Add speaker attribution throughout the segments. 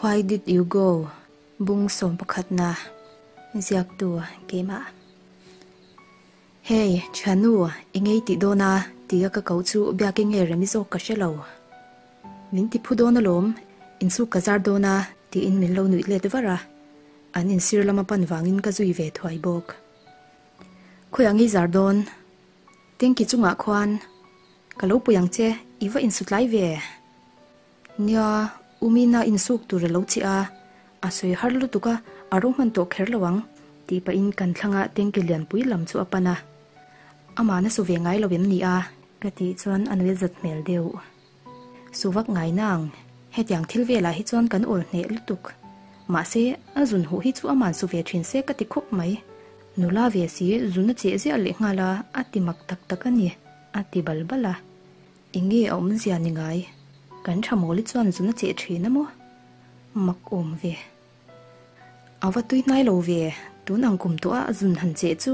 Speaker 1: Why did you go? Bung sawmpakhatna ziaktu keimah. Hey, thiannu, eng ei tih dawn a? tia ka ko chu biak eng nge remi zawk ka hre lo. Min ti phu dawn alawm, insuk ka zar dawn a tiin min lo nuih let var a. An insir lama pan vangin ka zui ve thuai bawk. Khawiah ngei zar dawn? Tengki chungah khuan ka lo pui ang che, i va insutlai ve. Nia, Umina insuk tur a lo chih a, a sawi har lutuk a, a ro hman tawh kher lo ang, tih pahin kan thlanga tengki lianpui lam chu a pan a. Amah na su ve ngai lo em ni a? Ka tih chuan a nuih zat hmel deuh. Su vak ngai nang, hetiang thil velah hi chuan kan awl hneh lutuk. Mahse, a zun huh hi chu aman su ve thin se ka ti khawp mai. Nula ve si zun a cheh ziah leh nghal a, a ti mak tak tak a ni, a ti bal bal a. Enge a awmzia ni ngai? Kan tha mawli chuan zun a cheh thin a maw? Mak awm ve. A va tui hnai lo ve, tun ang kum tawh a zun han cheh chu.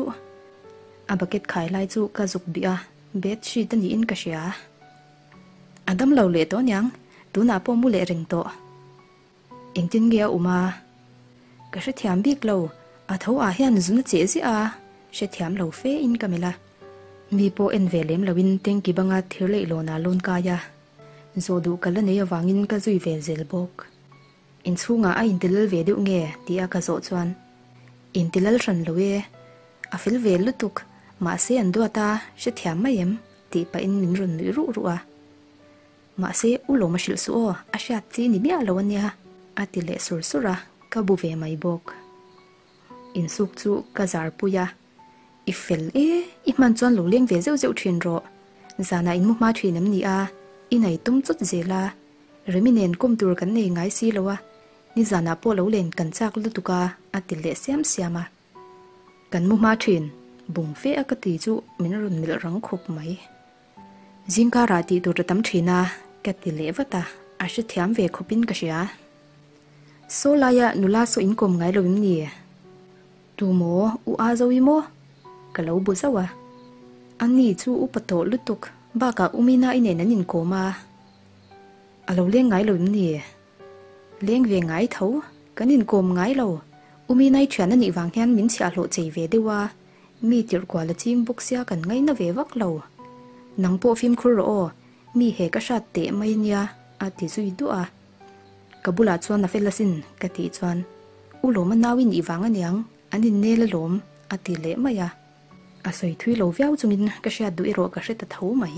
Speaker 1: A bucket khai lai chu ka zuk bih a, bed sheet a niin ka hria. A dam lo leh tawh aniang, tunah pawh mu leh reng tawh. Engtin nge a awm a? Ka hrethiam bik lo, a tho ah hian zun a cheh ziah a, hrethiam lo fe in ka melh a. Mi pawh en ve lem loin tanky banga thir leih lawn ah lawn kai a, zawh duh ka la nei avangin ka zui ve zel bawk. Inchhungah a intilal ve deuh nge tih a ka zawh chuan, Intilal hran lo e, a fel ve lutuk, mahse an duat a, hrethiam mai em? tih pahin min rawn nuih ruh ruh a. Mahse, u lawm a hrilh suh aw, a hriat chi ni miah lo ania, a ti leh sur sur a, ka bu ve mai bawk. Insuk chu ka zar pui a, I fel e, i hman chuan lo leng ve zeuh zeuh thin rawh. Zanah in mu hma thin em ni a, i nei tum chawt zel a. Remi nen kawm tur kan nei ngai si lo a, nizanah pawh lo len kan chak lutuk a, a ti leh siam siam a. Kan mu hma thin, bung fe a ka ti chu min rawn melh rang khawp mai. Zingkarah tih tur a tam thin a, ka ti leh vat a, a hrethiam ve khawpin ka hria. Saw laia nula saw inkawm ngai lo em ni? Tu maw? U a zo i maw? Ka lo bu zauh a. A ni chu upa tawh lutuk, bakah u Mina i nen an inkawm a. A lo leng ngai lo em ni? Leng ve ngai tho, kan inkawm ngai lo. U Mina i thian a nih vang hian min chhiahhlawh chei ve deuh a, mi tirh kual a ching bawk sia kan ngaina ve vak lo. Nang pawh fimkhur rawh aw, mi he ka hrat teh mai nia, a ti zui duah a. Ka bulah chuan a fel asin ka tih chuan U lawm a nau i nih vang aniang an innel alawm a ti leh mai a. A sawi thui lo viau chungin ka hriat duh erawh ka hre ta tho mai.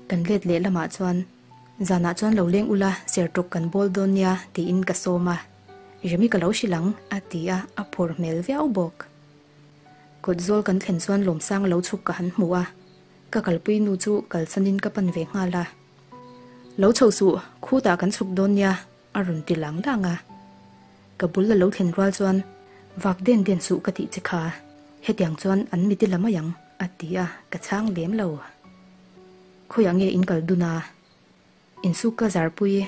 Speaker 1: Kan let leh lamah chuan zanah chuan lo leng ula sertawk kan bawl dawn nia tiin ka sawm a. Remi ka lo hrilh ang a ti a, a phur hmel viau bawk. Kawt zawl kan thlen chuan Lawmsang lo chhuk ka han hmu a, ka kalpui nu chu kalsanin ka pan ve nghal a. Lo chho suh, khutah kan chhuk dawn nia, a rawn ti lang lang a. Ka bul a lo thlen rual chuan, Vak den den suh ka tih che kha, hetiang chuan an mi ti la mai ang, a ti a, ka chhang lem lo. Khawiah nge in kal dun a? Insuk ka zarpui,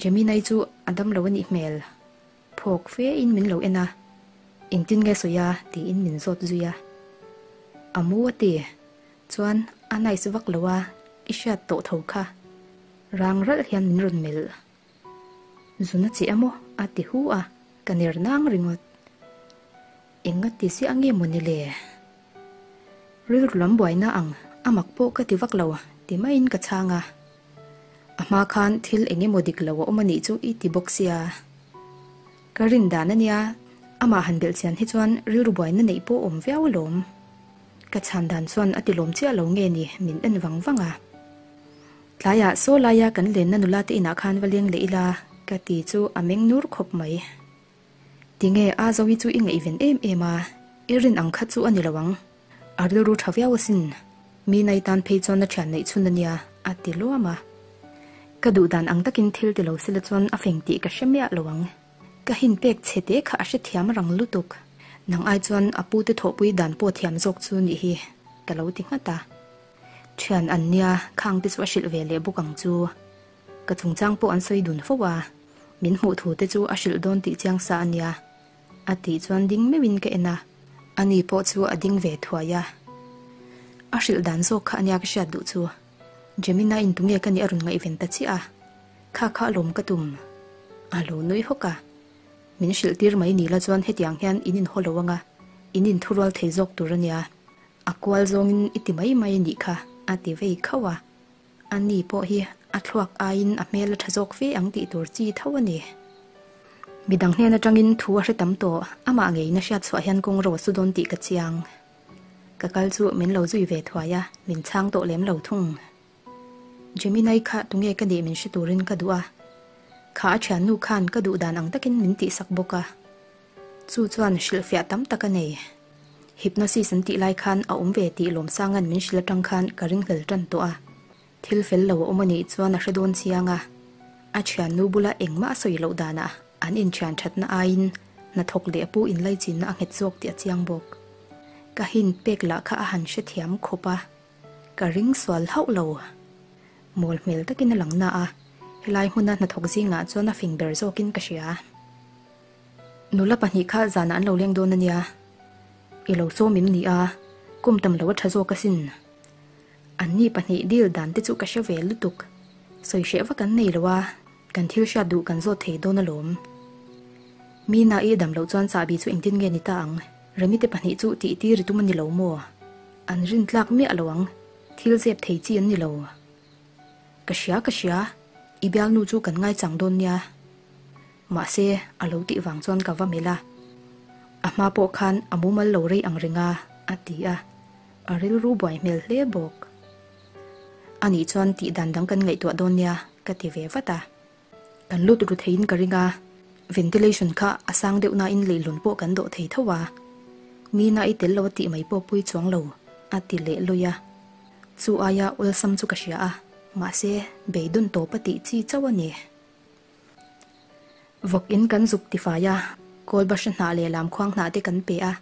Speaker 1: Gemini chu a dam lo a nih hmel. Phawk fe in min lo en a, Engtin nge sawi a? tiin min zawt zui a. A mu a ti. Chuan a nice vak lo a, i hriat tawh tho kha. Rang ralh hian min rawn melh. Zuna che a maw? a ti hu a, ka ner nang ringawt. Eng a ti ziah nge maw ni le? Rilru lam buaina ang a mak pawh ka ti vak lo ti maiin ka chhang a. A hma khan thil eng emaw dik lo a awm a nih chu i ti bawk sia. Ka rin dan a nia, amah han belh chian hi chuan rilru buaina neih pawh awm viau alawm. Ka chhan dan chuan a ti lawm chiah lo nge ni min en vang vang a. Tlaiah saw laia kan lenna nula te inah khan va leng leh ila ka ti chu a meng nur khawp mai. Tinge a Zoe chu i ngaihven em em a, i rin ang kha chu a ni lo ang. A rilru tha viau asin. Mi nai tan phei chuan a thian neih chhun a nia, a ti luam a. Ka duh dan ang takin thil ti lo sila chuan a feng tih ka hre miah lo ang. Ka hin pek chhe te kha a hrethiam rang lutuk. Nang ai chuan a pu te thawhpui dan pawh thiam zawk chu nih hi, ka lo ti nghat a. Thian an nia, khang te chu a hrilh ve leh bawk ang chu. Ka chungchang pawh an sawi dun fo a, min hmuh thu te chu a hrilh dawn tih chiang sa a nia. A tih chuan ding meuhin ka en a, ani pawh chu a ding ve thuai a. A hrilh dan zawk kha a nia ka hriat duh chu. Gemini in tunge ka nih a rawn ngaihven ta chiah a, kha kha a lawm ka tum. A lo nui hawk a. Min hrilh tir mai ni la chuan hetiang hian in inhaw lo anga, in inthurual thei zawk tur a nia. A kual zawngin i ti mai mai a nih kha, a ti vei khauh a. A ni pawh hi a thluak aiin a hmel a tha zawk fe ang tih tur chi tho a ni. Midang hnen atangin thu a hre tam tawh, amah ngeiin a hriat chhuah hian kawng ro a su dawn tih ka chiang. Ka kal chu min lo zui ve thuai a, min chhang tawh lem lo thung. Gemini kha tunge ka nih min hre turin ka duh a, kha a thiannu khan ka duh dan ang takin min tihsak bawk a. Chu chuan hrilhfiah tam tak a nei. Hypnosis an tih lai khan a awm ve tih Lawmsanga'n min hrilh atang khan ka ringhlel tan tawh a. Thil fel lo a awm a nih chuan a hre dawn chiang a. A thiannu bula engmah a sawi loh danah an inthian thatna aiin hnathawk leh a pu inlaichinna a nghet zawk tih a chiang bawk. Ka hint pek lah kha a han hrethiam khawp a. Ka ring sual hauh lo. Mawl hmel takin a lang na a, helai hmuna hnathawk zingah chuan a fing ber zawkin ka hria. Nula pahnih kha zanah an lo leng dawn a nia. I lo sawm im ni a, kum tam lo a tha zawk asin. Anni pahnih deal dan te chu ka hre ve lutuk. Sawi hreh vak an nei lo a, kan thil hriat duh kan zawt thei dawn alawm. Mina i dam loh chuan chahbi chu engtin nge ni ta ang? Remi te pahnih chu tih tir i tum a ni lo maw? An rin tlak miah lo ang, thil zep thei chi an ni lo. Ka hria ka hria, i bialnu chu kan ngaichang dawn nia. Mahse, a lo tih vang chuan ka va melh a. A hma pawh khan a mumal lo rei ang reng a, a ti a. A rilru buai hmel hle bawk. Anih chuan tih dan dang kan ngaihtuah dawn nia, ka ti ve vat a. Kan lut ru theiin ka ring a, ventilation kha a sang deuh nain leihlawn pawh kan dawh thei tho a. Mina i tel lo a tih mai pawh pui chuang lo, a ti leh lawi a. Chu aia awlsam chu ka hria a, mahse beidawn tawp a tih chi chauh a ni. Vawk in kan zuk tifai a, kawl bahra hnah leh lamkhuang hnah te kan pe a.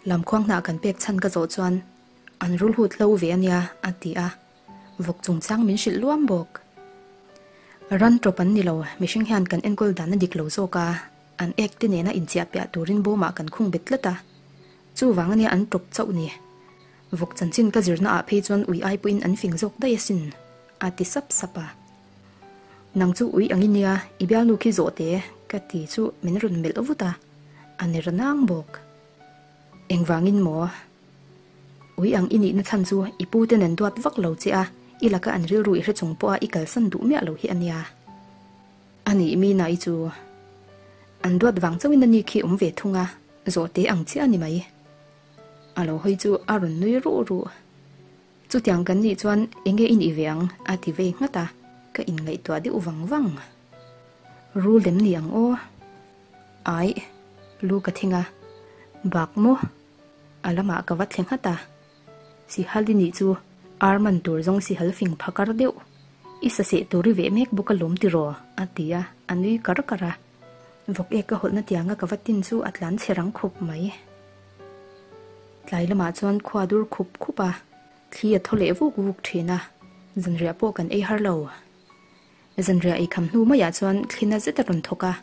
Speaker 1: Lamkhuang hnah kan pek chhan ka zawh chuan an rulhut hlo ve a nia, a ti a. Vawk chungchang min hrilh luam bawk. Ran tawp an ni lo, mihring hian kan enkawl dan a dik lo zawk a, an ek te nena inchiah piah turin bawmah kan khung bet tlat a. Chuvang ania an tawp chauh ni. Vawk chanchin ka zirna ah phei chuan ui ai pawhin an fing zawk daih asin, a ti sap sap a. Nang chu ui ang i nia, i bialnu khi zawh teh ka ti chu min rawn melh vut a, a ner nang bawk. Engvangin maw? Ui ang i nihna chhan chu i pu te nen duat vak lo che a, i laka an rilru i hre chung pawha i kalsan duh miah lo hi a nia. A nih mi na i chu an duat vang chauhin a ni khi awm ve thung a, zawhte ang chiah a ni mai. A lo hawi chu a rawn nui ruh ruh. Chutiang kan nih chuan enge i nih ve ang? a ti vei nghat a, ka inngaihtuah deuh vang vang. Rul em ni ang aw? Aih, lu ka thing a, bak maw? A lamah ka va thle nghat a. Sihal i nih chu ar man tur zawng sihal fing phakar deuh. I saseh tur i veh mek bawk alawm tiraw? a ti a, a nui kar kar a. Vawk ek ka hawlhna tianga ka va tin chu a tlan chhe rang khup mai. Tlai lamah chuan khua dur khup khup a, thli a thaw leh vuk vuk thin a, zanriah pawh kan ei har lo. Zanriah ei kham hnu maiah chuan thlina zet a rawn thawk a,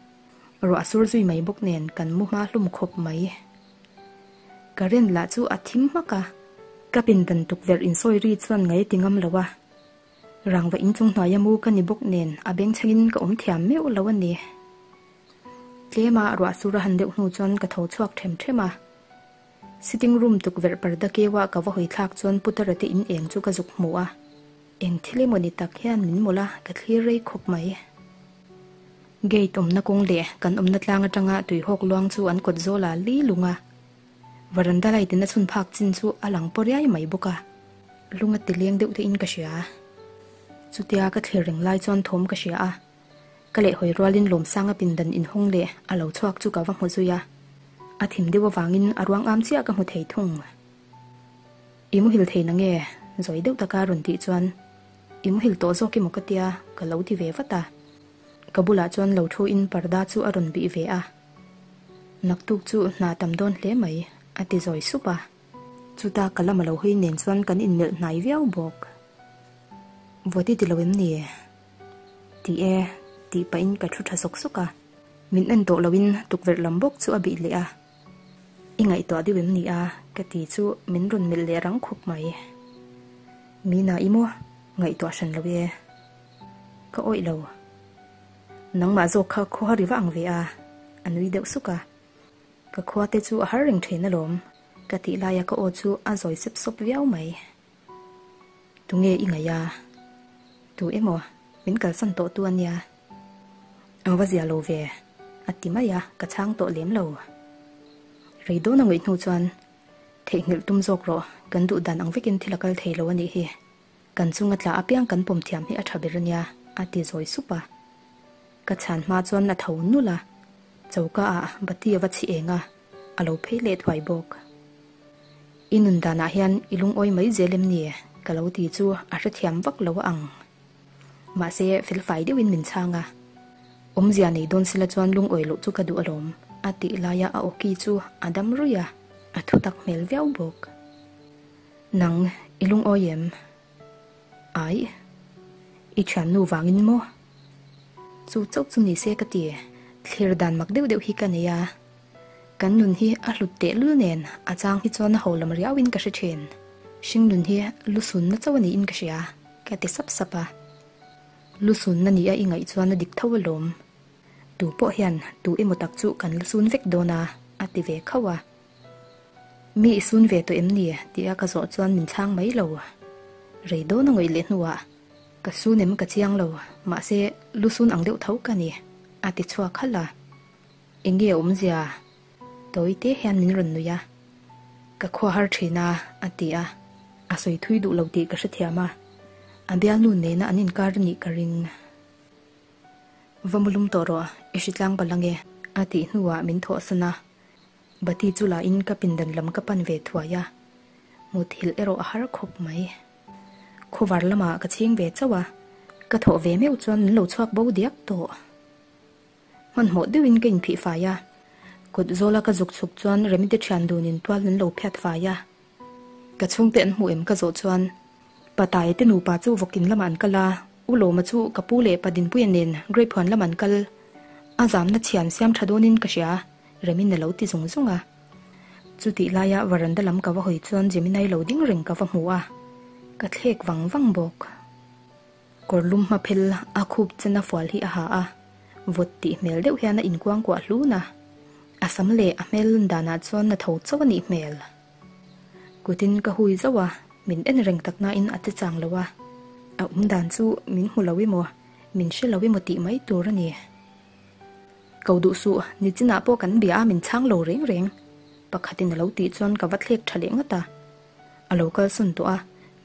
Speaker 1: ruah sur zui mai bawk nen kan mu hma hlum khawp mai. Current lah chu a thim hmak a, ka pindan tukverh insawi ri chuan ngai ti ngam lo a, rangva inchung hnuaia mu ka ni bawk nen a bengchhengin ka awm thiam meuh lo a ni. Tlema ruah sur a han deuh hnu chuan ka tho chhuak them them a. Sitting room tukverh parda keuah ka va hawi thlak chuan Putara te in eng chu ka zuk hmu a. Eng thil emaw ni tak hian min mawlh a, ka thlir rei khawp mai. Gate awmna kawng leh kan awmna tlang atanga tuihawk luang chu an kawt zawl a li lung a. Varanda light in a chhun phak chin chu a lang paw riai mai bawk a. Lung a ti leng deuh te in ka hria. Chutia ka thlir reng lai chuan thawm ka hria a. Ka lehhawi rualin Lawmsanga pindan inhawng leh a lo chhuak chu ka va hmu zui a. A thim deuh avangin a ruang am chiah ka hmu thei thung. I muhil thei na nge? Zawi deuh taka rawn tih chuan I muhil tawh zawk emaw ka tia ka lo ti ve vat a. Ka bulah chuan lo thu in parda chu a rawn bih ve a. Naktuk chu hna tam dawn hle mai a ti zawi sup a. Chuta ka lam a lo hawi nen chuan kan inmelh hnai viau bawk. Vawt i ti lo em ni? Ti e, tih pahin ka thu tha sawk sawk a. Min en tawh loin tukverh lam bawk chu a bih leh a. I ngaihtuah deuh em ni a? Ka ti chu min rawn melh leh rang khawp mai. Mina i maw? Ngaihtuah hran lo e. Ka awih lo. Nangmah zawk kha khaw har i va ang ve a, a nui deuh suk a. Ka khua te chu a har reng thin alawm, ka tih laia ka aw chu a zawi sep sawp viau mai. Tunge i ngaih a? Tu emaw min kalsan tawh tu ania. Ang va zia lo ve, a ti mai a, ka chhang tawh lem lo. Rei dawn a ngaih hnu chuan theihnghilh tum zawk rawh, kan duh dan ang vekin thil a kal thei lo a nih hi. Kan chunga tla apiang kan pawm thiam hi a tha ber ania, a ti zawi sup a. Ka chhan hma chuan a tho nulh a, choka ah bati a va chhi eng a, a lo phei leh thuai bawk. I nun danah hian i lungawi mai zel em ni? Ka lo ti chu a hrethiam vak lo a ang. Mahse, felfai deuhin min chhang a. Awmzia nei dawn sila chuan lungawi loh chu ka duh alawm, a tih laia a awki chu a dam ruih a, a thutak hmel viau bawk. Nang, i lungawi em? Aih, i thiannu vangin maw? Chu chauh chu ni se ka ti, thlir dan mak deuh deuh hi ka nei a. Kan nun hi a hlut tehlul nen a chang hi chuan a ho lam riauin ka hre thin. Hring nun hi lusunna chauh a niin ka hria, ka ti sap sap a. Lusunna nia i ngaih chuan a dik tho alawm. Tu pawh hian tu emaw tak chu kan lusun vek dawn a, a ti ve khauh a. Mi i sun ve tawh em ni? tia ka zawh chuan min chhang mai lo. Rei dawn a ngawih leh hnuah, Ka sun em ka chiang lo, mahse lusun ang deuh tho ka ni, a ti chhuak halh a. Enge a awmzia? Tawi te hian min rawn nuih a. Ka khua har thin a, a ti a. A sawi thui duh lo tih ka hrethiam a. A bialnu nena an inkar a nih ka ring. Va mulum tawh rawh, i hritlang palh ange, a tih hnuah min thawhsan a. Bati chu la in ka pindan lam ka pan ve thuai a, muthilh erawh a har khawp mai. Khawvar lamah ka chhing ve chauh a, ka thawh ve meuh chuan min lo chhuak bo diak tawh. Hmanhmawh deuhin ka inphih fai a, kut zawla ka zuk chhuk chuan Remite thian dunin tual an lo phiat fai a. Ka chhungte an hmuh em ka zawh chuan Patai te nupa chu vawkin lamah an kal a, U Lawma chu ka pu leh Pa Dinpuia nen Grape huan lamah an kal. A zamna chhian siam tha dawnin ka hria, Remin a lo ti zung zung a. Chutih laia varanda lam ka va hawi chuan Gemini lo ding reng ka va hmu a, ka thlek vang vang bawk. Kawr lum hma phel a khup chena fual hi a ha a, vawt tih hmel deuh hian a inkuangkuah hlun a. A sam leh a hmel lun danah chuan a tho chauh a nih hmel. Kutin ka hui zauh a, min en reng tak nain a che chang lo a. A awm dan chu min hmu lo emaw, min hre lo emaw tih mai tur a ni. Ko duh suh, nichinah pawh kan bia a min chhang lo reng reng. Pakhatin a lo tih chuan ka va thlek tha leh ngat a. A lo kalsawn tawh a,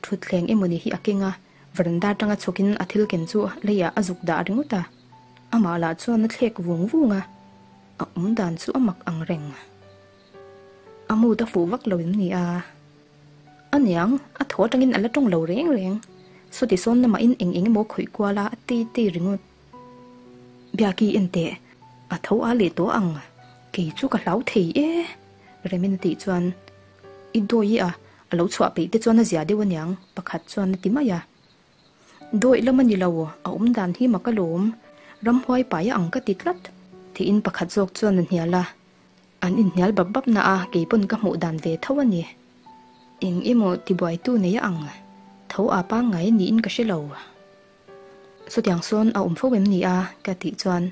Speaker 1: thutthleng emawni hi a keng a, Veranda atanga chhawkin a thil ken chu leiah a zuk dah ringawt a, amah lah chuan a thlek vung vung a, a awm dan chu a mak ang reng. A mood a fuh vak lo em ni a? A niang, a thaw atangin a la tawng lo reng reng. Sawti sawn lamahin eng eng emaw khawih kual a, a tei tei ringawt. Biaki en teh, a tho a leh tawh ang, kei chu ka hlau thei e, Remin a tih chuan i dawi a, A lo chhuah peih te chuan a zia deuh aniang, pakhat chuan a ti mai a. Dawih lam a ni lo, a awm dan hi mak alawm, ramhuai pai a ang ka ti tlat, tiin pakhat zawk chuan a hnial a. An inhnial bap bap na a, kei pawn ka hmuh dan ve tho a ni. Eng emaw tibuaitu nei a ang, tho a pangngai niin ka hre lo. Sawtiang sawn a awm fo em ni a? ka tih chuan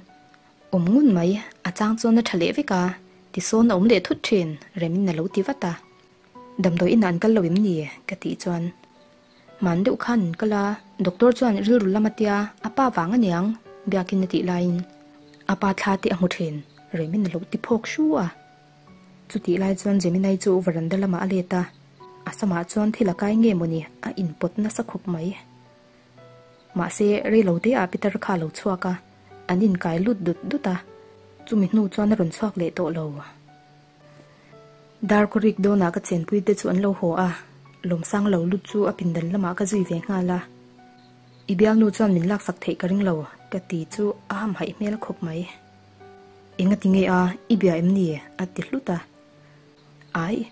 Speaker 1: Awm ngun mai, a chang chuan a tha leh vek a, tisawn a awm leh thut thin, Remin a lo ti vat a. Damdawi inah an kal lo em ni? ka tih chuan Hman deuh khan an kal a, doctor chuan rilru lam a tia, a pa vang aniang, biakin a tih laiin a pa thla te a hmu thin, Remin a lo ti phawk hru a. Chutih lai chuan Gemini chu veranda lamah a let a, a samah chuan thil a kai nge mawni a inpawt nasa khawp mai. Mahse, reilo te ah Peter kha a lo chhuak a, an inkai lut dut dut a, chumi hnu chuan a rawn chhuak leh tawh lo. Dar kawrik dawnah ka chenpui te chu an lo haw a, lawmsang lo lut chu a pindan lamah ka zui ve nghal a. I bialnu chuan min laksak theih ka ring lo, ka ti chu a hamhaih hmel khawp mai. Enga ti nge a, i bia em ni? a ti hlut a. Aih,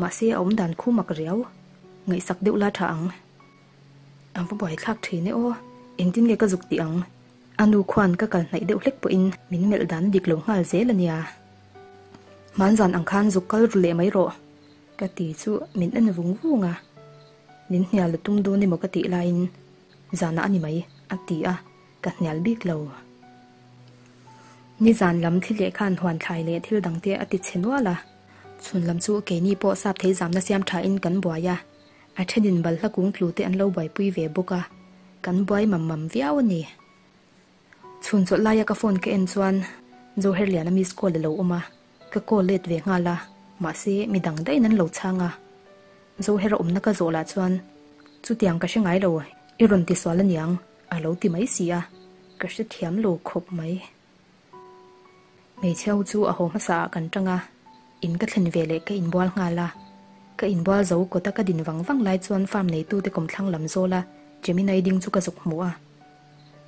Speaker 1: mahse a awm dan khu mak riau, ngaihsak deuh la tha ang. A va buaithlak thin e aw, engtin nge ka zuk tih ang? A nu khuan ka kal hnaih deuh hlek pawhin min melh dan dik lo nghal zel a nia. Hmanzan ang khan zuk kal ru leh mai rawh, ka ti chu min en vung vung a. Min hnial a tum dawn emaw ka tih laiin zanah a ni mai, a ti a, ka hnial bik lo. Nizan lam thli leh khan huan thlai leh thil dangte a ti chhe nual a. Chhun lam chu keini pawh sap thei zamna siam thain kan buai a, a thenin balhla kung tlu te an lo buaipui ve bawk a, kan buai mam mam viau a ni. Chhun chawlh laia ka phone ka en chuan Zoherliana miss call a lo awm a, ka call let ve nghal a, mahse midang daihin an lo chhang a. Zohera awmna ka zawh lah chuan chutiang ka hre ngai lo, i rawn ti sual aniang a lo ti mai si a, ka hrethiam lo khawp mai. Hmeichhe ho chu a haw hmasa ah kan tang a, in ka thlen ve leh ka inbual nghal a. Ka inbual zo kawta ka din vang vang lai chuan farm neitute kawmthlang lam zawla Gemini ding chu ka zuk hmu a.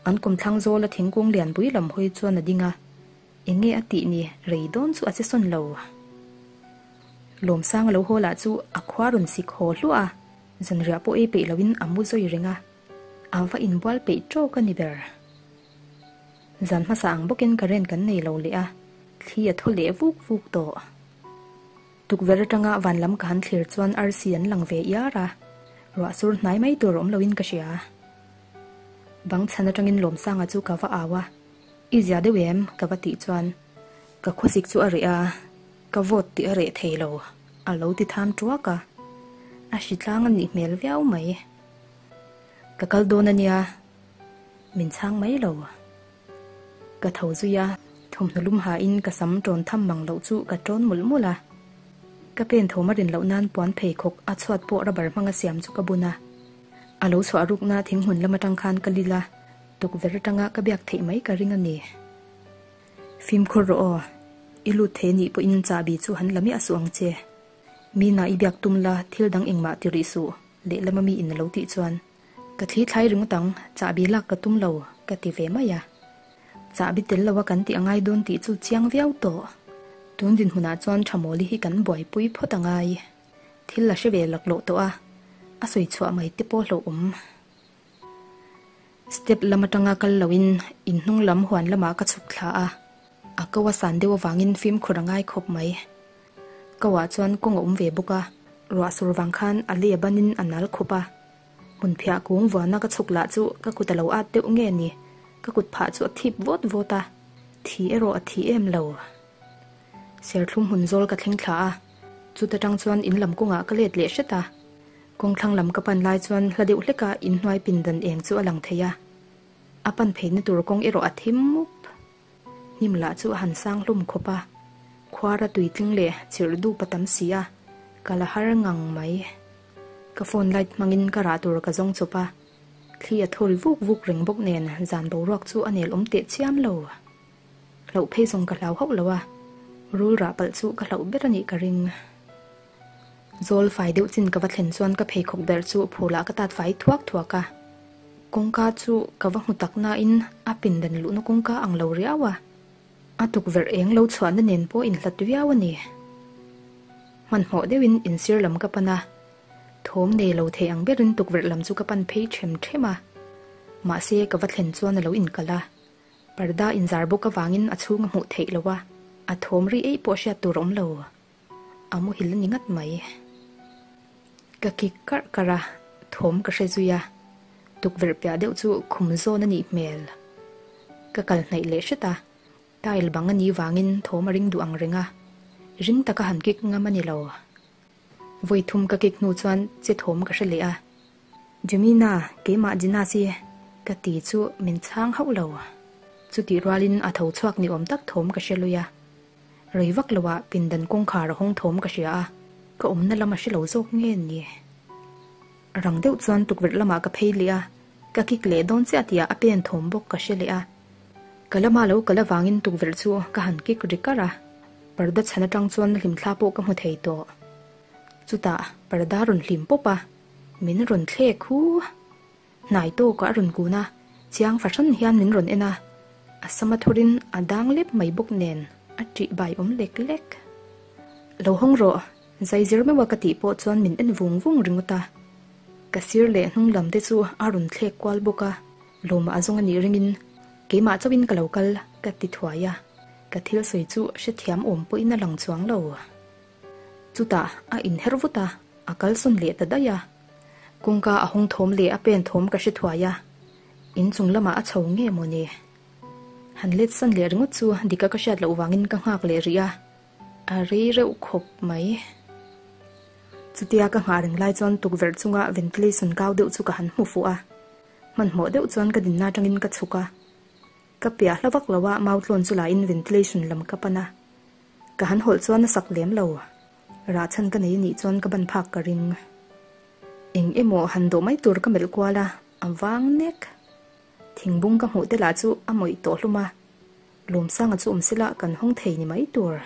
Speaker 1: An kawmthlang zawla thingkung lianpui lam hawi chuan a ding a, eng nge a tih ni rei dawn chu a che sawn lo. Lawmsanga lo haw lah chu a khua rawn sik haw hluah a, zanriah pawh ei peih loin a mu zawi reng a, a va inbual peih tawk a ni ber. Zan hmasa ang bawkin current kan nei lo leh a, thli a thaw leh vuk vuk tawh. Tukverh atanga van lam ka han thlir chuan arsi an lang ve iar a, ruah sur hnai mai tur awm loin ka hria. Bang chhan atangin Lawmsanga chu ka va au a, I zia deuh em? ka va tih chuan ka khawsik chu a reh a, ka vawt tih a reh thei lo, a lo ti tham tuak a, a hritlang a nih hmel viau mai. Ka kal dawn a nia. Min chhang mai lo. Ka tho zui a, thawmhnaw lum hain ka sam tawn tham mang loh chu ka tawn mawlh mawlh a. Ka pen thawm a rin loh nan puan pheikhawk a chhuat pawh rubber hmanga siam chu ka bun a. A lo chhuah rukna thinghmun lam atang khan ka lil a, tukverh atanga ka biak theih mai ka ring a ni. Fimkhur rawh aw, i lut thei anih pawhin chahbi chu han la miah suh ang che. Mina i biak tum la thil dang engmah ti rih suh, lehlam ami in a lo tih chuan. Ka thli thlai ringawt ang, chahbi lak ka tum lo, ka ti ve mai a. Chahbi tel lo a kan tih a ngai dawn tih chu chiang viau tawh. Tun dinhmunah chuan Thamawli hi kan buaipui phawt a ngai. Thil a hre ve laklawh tawh a, a sawi chhuah mai te pawh hlauhawm. Step lam atanga kal loin inhnung lam huan lamah ka chhuk thla a, a ko a san deuh avangin fimkhur a ngai khawp mai. Ko ah chuan kawng a awm ve bawk a, ruah sur vang khan a lei a banin a nal khawp a. Hmunphiah kung vuana ka chhuk lah chu ka kut a lo at deuh nge ni, ka kut phah chu a thip vawt vawt a, thi erawh a thi em lo. Serthlum hmun zawl ka thleng thla a, chuta tang chuan in lam kawngah ka let leh hret a. Kawngthlang lam ka pan lai chuan hla deuh hleka inhnuai pindan eng chu a lang thei a, a pan pheina tur kawng erawh a thim mup. Hnim lah chu a han sang hlawm khawp a, khuara tuitling leh chirh dup a tam si a, ka la har ngang mai. Ka phone light hmangin ka rah tur ka zawng chawp a, thli a thaw ri vuk vuk reng bawk nen zan boruak chu a nel awm teh chiam lo. Hlauh phei zawng ka hlau hauh lo a, rul rah palh chu ka hlauh ber a nih ka ring. Zawl fai deuh chin ka va thlen chuan ka pheikhawk ber chu phulah ka tat fai thuak thuak a. Kawngka chu ka va hmu tak nain a pindan luhna kawngka ang lo riau a, a tukverh eng lo chhuahna nen pawh inhlat viau a ni. Hmanhmawh deuhin insir lam ka pan a, thawm nei lo thei ang berin tukverh lam chu ka pan phei ṭhem ṭhem a. Mahse ka va thlen chuan a lo inkalh a, parda inzar bawk avangin a chhung a hmuh theih loh a, a thawm ri eih pawh hriat tur a awm lo. A muhil a ni ngat mai. Ka kik karh karh a, thawm ka hre zui a, tukverh piah deuh chu khum zawn a nih hmel. Ka kal hnaih leh hret a, tile bang a nih vangin thawm a ring duh ang reng a, ring taka han kik ngam a ni lo. Vawi thum ka kik hnu chuan che thawm ka hre leh a, Jemina, keimah Jinas i ka ti chu min chhang hauh lo. Chutih rualin a tho chhuak ni awm tak thawm ka hre lui a. Rei vak lo ah pindan kawngkhar a hawng thawm ka hria a, ka awmna lam a hre lo zawk nge ni? Rang deuh chuan tukverh lamah ka phei leh a, ka kik leh dawn chiah tih ah a pen thawm bawk ka hre leh a. Ka lama lo kal avangin tukverh chu ka han kik ri kar a, parda chhan atang chuan hlimthla pawh ka hmu thei tawh. Chutah parda rawn hlim pawp a, min rawn thlek hu. Hnai tawkah a rawn kun a, chiang fahran hian min rawn en a, a sama thurin a dang lep mai bawk nen a ṭih bai awm lek lek. Lo hawng rawh, zai zir meuh a ka tih pawh chuan min en vung vung ringawt a. Ka sir leh hnung lam te chu a rawn thlek kual bawk a, lawmah a zawng a nih ringin keimah chauhin ka lo kal ka ti thuai a, ka thil sawi chu hrethiam awm pawhin a lang chuang lo. Chutah a inher vut a, a kalsawn leh ta daih a. Kawngka a hawng thawm leh a pen thawm ka hre thuai a, inchung lamah a chho nge maw ni? Han let san leh ringawt chu dika ka hriat loh vangin ka nghak leh rih a, a rei reuh khawp mai. Chutia ka nghah reng lai chuan tukverh chunga ventilation kau deuh chu ka han hmu fuh a, hmanhmawh deuh chuan ka dinna atangin ka chhuk a. Ka piah hla vak lo a, mau tlawn chu lain ventilation lam ka pan a. Ka han hawlh chuan a sak lem lo. Rah chhan ka nei anih chuan ka ban phak ka ring. Eng emaw han dawh mai tur ka melh kual a, a vang nek. Thingbung ka hmuh te lah chu a mawih tawh hlum a, Lawmsanga chu awm sela kan hawng thei ni mai tur.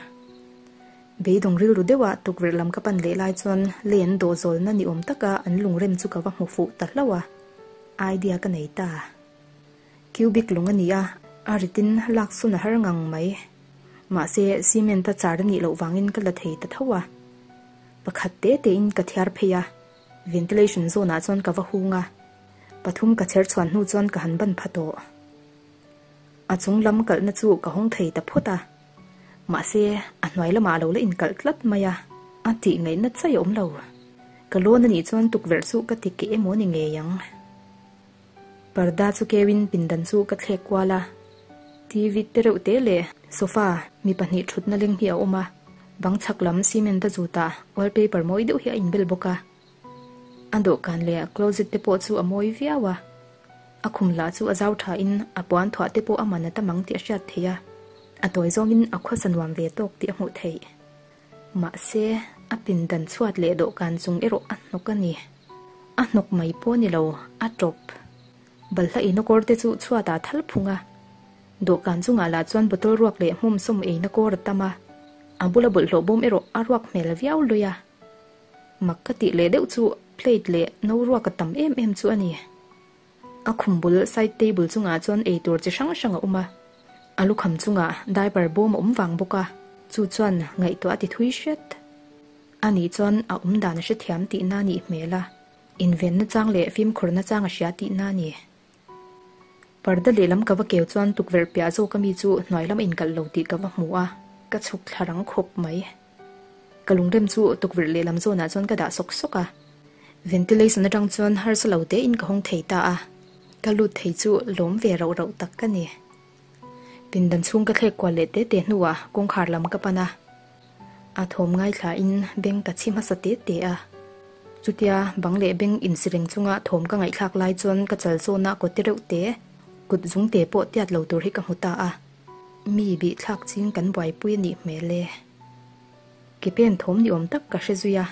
Speaker 1: Beidawng rilru deuha tukverh lam ka pan leh lai chuan lei an dawh zawlna ni awm taka an lungrem chu ka va hmu fuh ta hlauh a, idea ka nei ta. Cubic lung a ni a, a ritin lak sun a har ngang mai. Mahse, cement a char a nih loh vangin ka la thei ta tho a. Pakhat te tein ka thiar phei a, ventilation zone ah chuan ka va hung a, pathum ka chher chhuan hnu chuan ka han ban pha tawh. A chung lam kalhna chu ka hawng thei ta phawt a, mahse a hnuai lamah a lo la inkalh tlat mai a, a tih ngaihna chai a awm lo. Ka lawn a nih chuan tukverh chu ka ti keh emaw ni ngei ang. Parda chu keuin pindan chu ka thlek kual a, TV te reuh te leh sofa mi pahnih thutna leng hi a awm a, bang chhak lam cement a zut a, wallpaper mawi deuh hi a inbel bawk a. A dawhkan leh closet te pawh chu a mawi viau a, a khum lah chu a zau tha in a puan thuah te pawh a man a tam ang tih a hriat theih a, a tawi zawngin a khawsa nuam ve tawk tih a hmuh theih. Mahse, a pindan chhuat leh dawhkan chung erawh a hnawk a ni. A hnawk mai pawh a ni lo, a tawp. Balhla eina kawr te chu chhuatah a thal phung a. Dawhkan chungah lah chuan bottle ruak leh hmawm sawm eina kawr a tam a. A bula bawlhhlawh bawm erawh a ruak hmel viau lui a. Mak ka tih leh deuh chu plate leh no ruak a tam em em chu a ni. A khum bul side table chungah chuan eitur chi hrang hrang a awm a, a lukham chungah diaper bawm a awm vang bawk a, chu chuan ngaihtuah a ti thui hret. Ani chuan a awm dan a hrethiam tihna a nih hmel a, invenna chang leh fimkhurna chang a hria tihna a ni. Parda lehlam ka va keu chuan tukverh piah zawk ami chu hnuai lam a inkalh lo tih ka va hmu a, ka chhuk thla rang khawp mai. Ka lungrem chu tukverh lehlam zawnah chuan ka dah sawk sawk a, ventilation atang chuan harsa lo tein ka hawng thei ta a, ka lut thei chu lawm ve rauh rauh tak ka ni. Pindan chhung ka thlek kual leh te te hnuah kawngkhar lam ka pan a, a thawm ngaithlain beng ka chhi hmasa te te a. Chutia bang leh beng insi reng chunga thawm ka ngaihthlak lai chuan ka chal zawna kawti reuh te, kut zung te pawh tiat lo tur hi ka hmu ta a. Mi bih thlak ching kan buaipui a nih hmel e. Ke pen thawm ni awm tak ka hre zui a,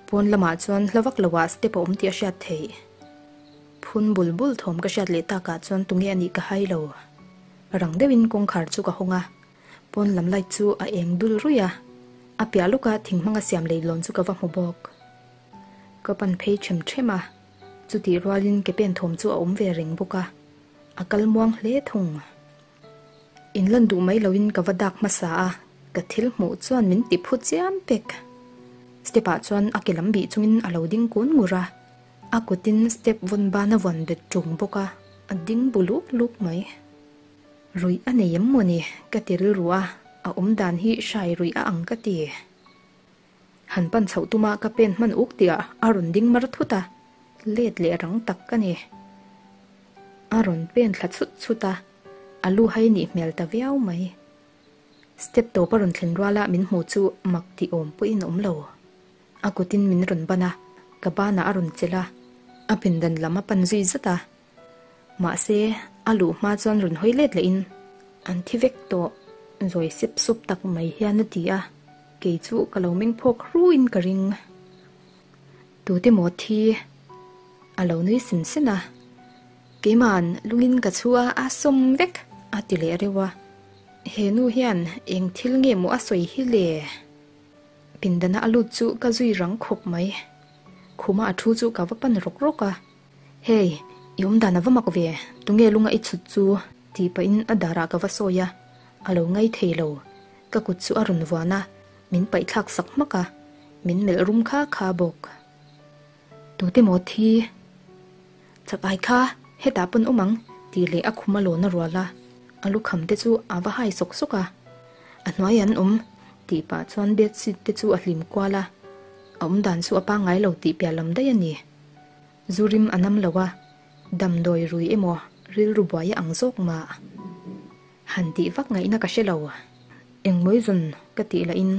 Speaker 1: pawn lamah chuan hla vak loah step a awm tih a hriat theih. Phun bul bul thawm ka hriat leh takah chuan tunge a nih ka hai lo. Rang deuhin kawngkhar chu ka hawng a, pawn lam light chu a eng dul ruih a, a piah lawka thing hmanga siam leilawn chu ka va hmu bawk. Ka pan phei them them a, chutih rualin ke pen thawm chu a awm ve reng bawk a, a kal muang hle thung. In lan duh mai loin ka va dak hmasa a, ka thil hmuh chuan min ti phu chiam pek. Step ah chuan a ke lam bih chungin a lo ding kun ngur a, a kutin step vawn ban a vawn bet ṭung bawk a, a ding bu luk luk mai. Ruih a nei em mawni ka ti rilru a, a awm dan hi hrai ruih a ang ka ti. Han pan chhoh tuma ka pen hman uk tihah a rawn ding mar thut a, let leh rang tak ka ni. A rawn pen thla chhut chhut a, a lu hai nih hmel ta viau mai. Step tawp a rawn thlen ruala min hmu chu mak tih awm pawhin a awm lo. A kutin min rawn ban a, ka banah a rawn chelh a, a pindan lam a pan zui zat a. Mahse, a luh hma chuan rawn hawi let lehin, An thi vek tawh, zawi sep sup tak mai hian a ti a, kei chu ka lo meng phawk hruin ka ring. Tute maw thi? A lo nui sen sen a, Keima'n lungin ka chhu a, a sawm vek, a ti leh reuh a. He nu hian eng thil nge maw a sawi hi le? Pindana a lut chu ka zui rang khawp mai. Khuma a thu chu ka va pan rawk rawk a. Hey, i awm dan a va mak ve, tunge lunga i chhut chu? tih pahin a darah ka va sawi a, a lo ngai thei lo. Ka kut chu a rawn vuan a, min paihthlak sak hmak a, min melh rum kha kha bawk. Tute maw thi? Chak ai kha, hetah pawn awm ang, tih leh a khum a lawn a rual a, a lukham te chu a va hai sawk sawk a. A hnuai an awm, tih pah chuan bedsheet te chu a hlim kual a, a awm dan chu a pangngai lo tih piah lam daih a ni. Zu rim a nam lo a, damdawi rui emaw rilru buai a ang zawk mah. Han tih vak ngaihna ka hre lo. Engmawi zawn ka tih lahin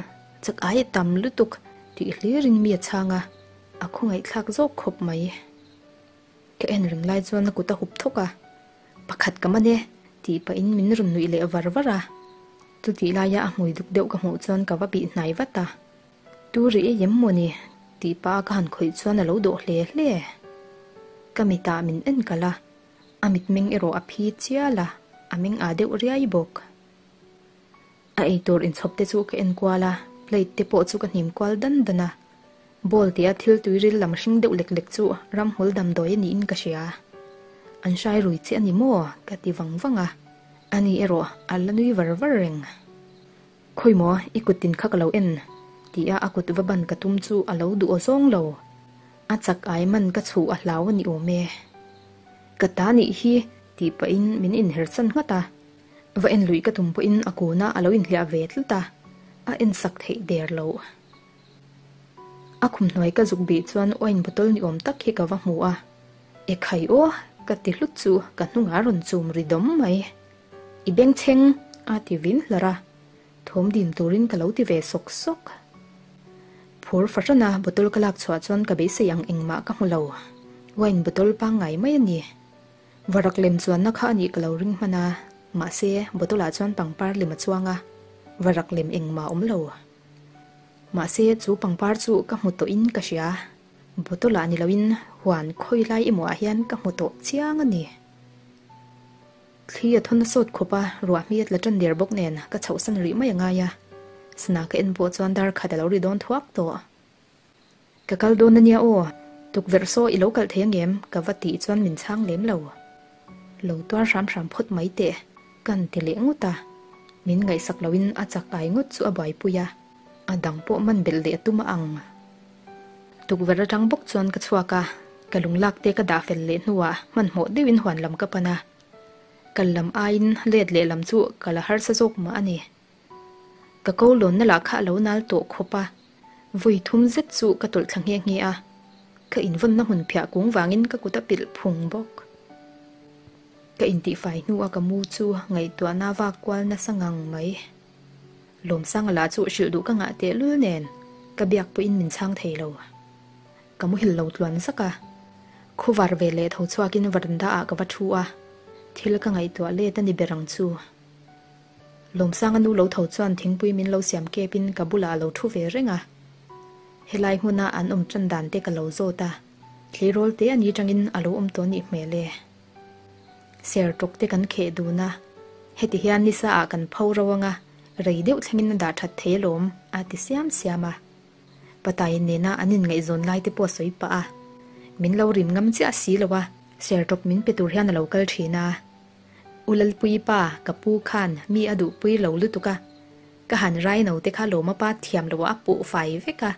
Speaker 1: chak ai a tam lutuk tih hlirin mi a chhang a, a khawngaihthlak zawk khawp mai. Ka en reng lai chuan a kut a hup thawk a, Pakhat ka man e tih pahin min rawn nuih leh var var a. Chutih laia a hmui duk deuh ka hmuh chuan ka va bih hnai vat a. Tu ri ei em maw ni? tih pah a ka han khawih chuan a lo dawh hle hle. Ka mitah min en kalh a, a mitmeng erawh a phi chial a, a meng ah deuh riai bawk. A eitur inchhawp te chu ka en kual a, plate te pawh chu ka hnim kual dan dan a. Bowl tia thil tuiril lam hring deuh lek lek chu ramhmul damdawi a niin ka hria. An hrai rui che a ni maw? ka ti vang vang a, ani erawh a la nui var var reng. Khawi maw, i kut tin kha ka lo en, tia a kut va ban ka tum chu a lo duh aw zawng lo. A chak ai man ka chhuh a hlau a ni awm e. Ka ta nih hi, tih pahin min inher san nghat a. Va en luih ka tum pawhin a kuna a lo inhliah ve tlat a, a en sak theih der loh. A khum hnuai ka zuk bih chuan wine bottle ni awm tak hi ka va hmu a, E khai aw, ka ti hlut chu ka hnungah a rawn chum ri dawm mai. I bengchheng a ti vin hlar a, thawm dim turin ka lo ti ve sawk sawk. Phur fahrana bottle ka lak chhuah chuan ka beisei ang engmah ka hmu lo. Wine bottle pangngai mai a ni. Varak lem chuanna kha a nih ka lo ring hman a, mahse bottle ah chuan pangpar lem a chuang a, varak lem engmah a awm lo. Mahse chu pangpar chu ka hmu tawhin ka hria, bottle ah ni loin huan khawi lai emaw ah hian ka hmu tawh chiang a ni. Thli a thawn a sawt khawp a, ruah hmi a tla tan der bawk nen ka chhohsan rih mai a ngai a, sana ka en pawh chuan dar khat a lo ri dawn thuak tawh. Ka kal dawn ania aw, tukverh saw i lo kalh thei angem? Ka va tih chuan min chhang lem lo. Lo tuar hram hram phawt mai teh, kan ti leh ngawt a. Min ngaihsak loin a chak ai ngawt chu a buaipui a, a dang pawh man belh leh a tum a ang. Tukverh atang bawk chuan ka chhuak a, ka lunglak te ka dah fel leh hnuah hmanhmawh deuhin huan lam ka pan a. Kal lam aiin let leh lam chu ka la harsa zawk mah a ni. Ka ko lawnna lah kha a lo nal tawh khawp a, vui thum zet chu ka tawlh thla nghe nghe a, ka invawnna hmun phiah kung vangin ka kut a pilh phung bawk. Ka intihfai hnua ka mu chu ngaihtuahna vak kual nasa ngang mai. Lawmsanga lah chu hrilh duh ka ngah tehlul nen ka biak pawhin min chhang thei lo. Ka muhil lo tluan zak a, khuvar ve leh tho chhuakin varanda ah ka va thu a, thil ka ngaihtuah let a ni ber ang chu. Lawmsanga nu lo tho chuan thingpui min lo siam kep in ka bulah a lo thu ve reng a. Helai hmuna an awm tan dan te ka lo zawt a, tleirawl te a ni tangin a lo awm tawh nih hmel e. Ser tawk te kan kheh dun a, heti hian nisa ah kan pho ro anga rei deuh thlengin a dah that thei alawm a ti siam siam a. Patai nena an inngaihzawn lai te pawh a sawi pah a, min lo rim ngam chiah si lo a, ser tawk min pe tur hian a lo kal thin a. U Lalpuii pa, ka pu khan mi a duhpui lo lutuk a, ka han rai no te kha lawma pa thiam lo a puh fai vek a,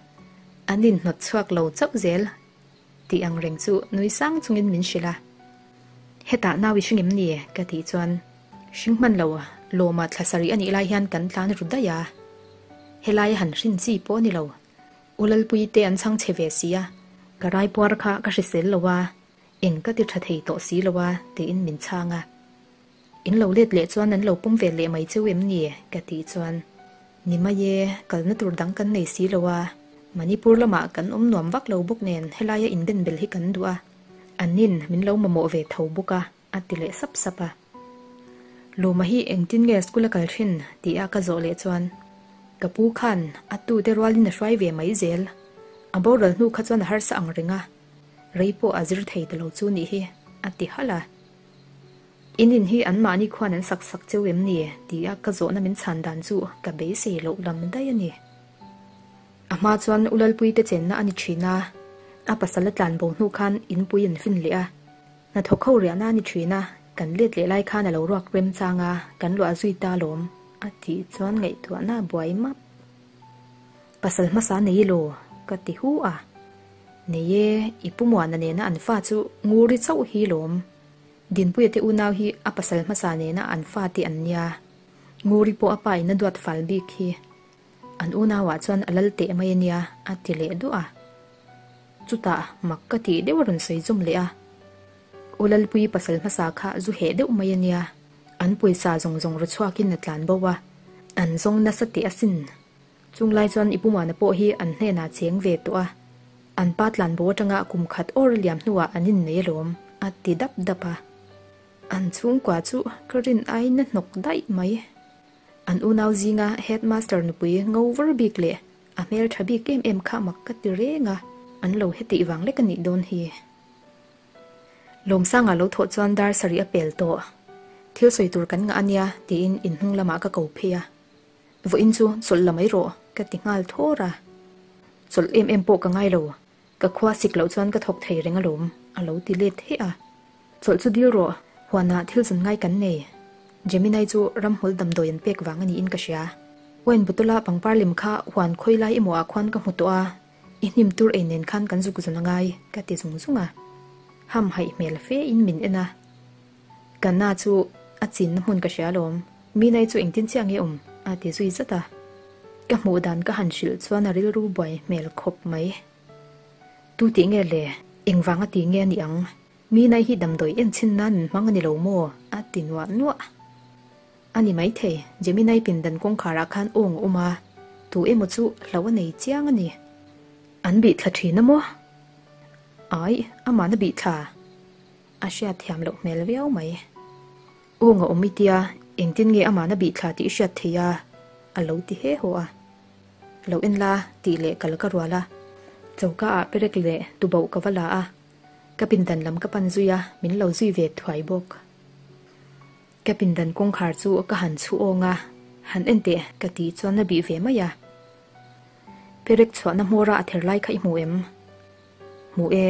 Speaker 1: an inhnawt chhuak lo chauh zel tih ang reng chu nui sang chungin min hrilh a. Hetah nau i hring em ni? ka tih chuan hring hman lo, lawma thla sarih a nih lai hian kan tlan ru daih a, helai a han hrin chi pawh a ni lo, U Lalpuii te an chhang chhe ve si a, ka raipuar kha ka hrisel lo a, Eng ka ti tha thei tawh si lo a, tiin min chhang a. In lo let leh chuan an lo pawm ve leh mai cheu em ni? ka tih chuan, Ni mai e, kalna tur dang kan nei si lo a, Manipur lamah kan awm nuam vak lo bawk nen helaia inbenbel hi kan duh a, annin min lo mamawh ve tho bawk a, a ti leh sap sap a. Lawma hi engtin nge school a kal thin? ti a ka zawh leh chuan, Ka pu khan a tute rualin a hruai ve mai zel, a boral hnu kha chuan a harsa ang reng a, Rei pawh a zir thei ta lo chu nih hi, a ti halh a. In in hi anmahni khuan an sak sak cheu em ni? ti a ka zawhna min chhan dan chu ka beisei loh lam daih a ni. A hma chuan U Lalpuite chenna a ni thin a, a pasal a tlan bo hnu khan inpui an fin leh a. Hnathawk ho riahna a ni thin a, kan let leh lai khan a lo ruak remchang a, kan luah zui ta alawm, a tih chuan ngaihtuahna a buai map. Pasal hmasa nei elaw? ka ti hu a. Nei e, i pu Muana nena an fa chu Nguri chauh hi lawm. Dinpuia te unau hi a pasal hmasa nena an fa te an nia. Nguri pawh a pa in a duat fal bik hi. An unauah chuan a lal teh mai a nia, a ti leh duah a. Chutah mak ka tih deuh a rawn sawi zawm leh a. U Lalpuii pasal hmasa kha zu heh deuh mai a nia. An pawisa zawng zawng ru chhuakin a tlan bo a, an zawng nasa teh asin. Chung lai chuan i pumana pawh hi an hnenah cheng ve tawh a, an pa tlan bo atanga kum khat awr a liam hnuah an innei alawm, a ti dap dap a. An chhungkua chu ka rin aiin a hnawk daih mai. An unau zinga headmaster nupui ngo var bik leh a hmeltha bik em em kha mak ka ti reng a, an lo hetih vang lek a nih dawn hi. Lawmsanga lo thawh chuan dar sarih a pel tawh. Thil sawi tur kan ngah a nia tiin inhnung lamah ka ko phei a. Vawiin chu chawlh la mai rawh ka ti nghal thawr a. Chawlh em em pawh ka ngai lo, ka khua sik loh chuan ka thawk thei reng alawm a lo ti let heh a. Chawlh chu dil rawh, huanah thil zun ngai kan nei. Gemini chu ramhmul damdawi an pek vang a niin ka hria. Wine bottle a pangpar lem kha huan khawi lai emaw ah khuan ka hmu tawh a, i hnim tur ei nen khan kan zuk zun a ngai ka ti zung zung a. Ham haih hmel fe in min en a. Ka na chu a chinna hmun ka hria alawm, Minai chu engtin chiah nge awm? a ti zui zat a. Ka hmuh dan ka han hrilh chuan a rilru buai hmel khawp mai. Tu tih nge le? Engvanga ti nge a nih ang? Minai hi damdawi en chhin nan min hmang a ni lo maw? a ti nuah nuah. A ni maithei, Gemini pindan kawngkharah khan awng a awm a, tu emaw chu hlo a nei chiang a ni. An bih thla thin a maw? Ai, amahna bih thla. A hriat thiam loh hmel viau mai. Awng a awm i tia, engtin nge amahna bih thla tih i hriat thei a? A lo ti he haw a. Lo en la, tih leh kal ka rual a. Choka ah perek leh tuboh ka va la a. Ka pindan lam ka pan zui a, min lo zui ve thuai bawk. Ka pindan kawngkhar chu ka han chhu awng a, han en teh ka tih chuan a bih ve mai a. Perek chhuahna hmawra a ther lai kha i hmu em? Hmu e.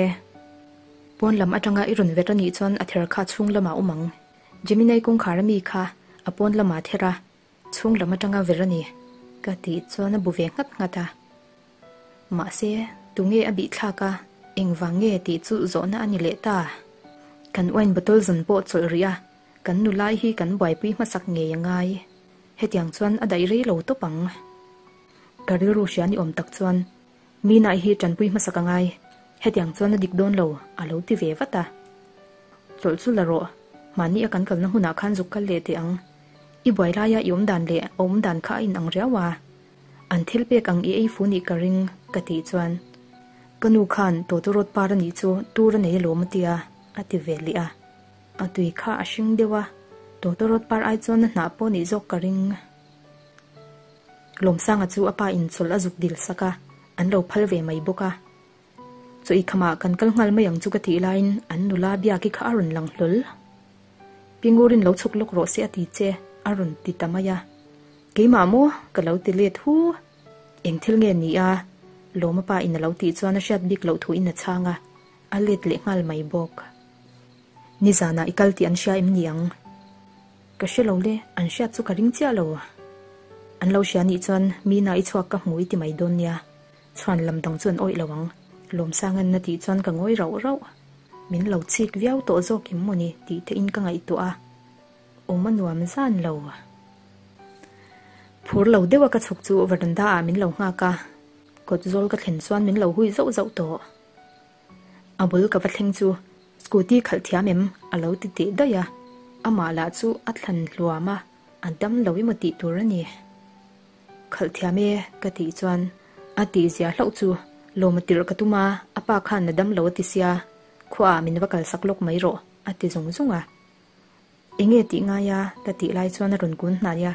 Speaker 1: Pawn lam atanga i rawn vet a nih chuan a ther kha chhung lamah awm ang. Gemini kawngkhar ami kha a pawn lamah ther a, chhung lam atanga ver a ni ka tih chuan a bu ve nghat nghat a. Mahse, tunge a bih thlak a, engvang nge tih chu zawhna a ni leh ta. Kan wine bottle zan pawh chawlh rih a, kan nulai hi kan buaipui hmasak ngei a ngai. Hetiang chuan a daih rei lo tawp ang. Ka rilru hria ni awm tak chuan Mina hi tanpui hmasak a ngai, hetiang chuan a dik dawn lo, a lo ti ve vat a. Chawlh chu la rawh, mahni a kan kalna hmunah khan zuk kal leh teh ang. I buai laia i awm dan leh a awm dan kha a inang riau a. An thil pek ang i ei fu nih ka ring, ka tih chuan. Ka nu khan tawtawrawt par a nih chu tur a nei alawm a tia, a ti ve leh a. A tui kha a hring deuh a, tawtawrawt par ai chuan a hnah pawh nih zawk ka ring. Lawmsanga chu a pa in chawlh a zuk dil sak a, an lo phal ve mai bawk a. Chaw i khamah kan kal nghal mai ang chu ka tih laiin an nula Biaki kha a rawn lang hlawl. Pi Ngurin lo chhuk lawk rawh se a ti che, a rawn ti ta mai a. Keimah maw? ka lo ti let hu. Eng thil nge ni a? Lawma pa in a lo tih chuan a hriat bik loh thu in a chhang a, a let leh nghal mai bawk. Nizanah i kal tih an hria em ni ang? Ka hre lo le, an hriat chu ka ring chiah lo. An lo hria nih chuan Mina i chhuak ka hmu i ti mai dawn nia. Chhuan lam dang chu an awih lo ang. Lawmsangan na tih chuan ka ngawi rauh rauh. Min lo chik viau tawh zawk em mawni tih te in ka ngaihtuah a. Awm a nuam zan lo. Phur lo deuh a ka chhuk chu veranda ah min lo nghak a. Kawt zawl ka thlen chuan min lo hui zauh zauh tawh. A bul ka va thleng chu scooty khalh thiam em a lo ti teh daih a, amah lah chu a thlan hluam a, a dam lo emaw tih tur a ni. Khalh thiam e ka tih chuan a tih zia hlauh chu lawm a tirh ka tum a, a pa khan a dam lo a ti sia, khuaah min va kalsak lawk mai rawh a ti zung zung a. Enge tih ngai a? ka tih lai chuan a rawn kun hnai a,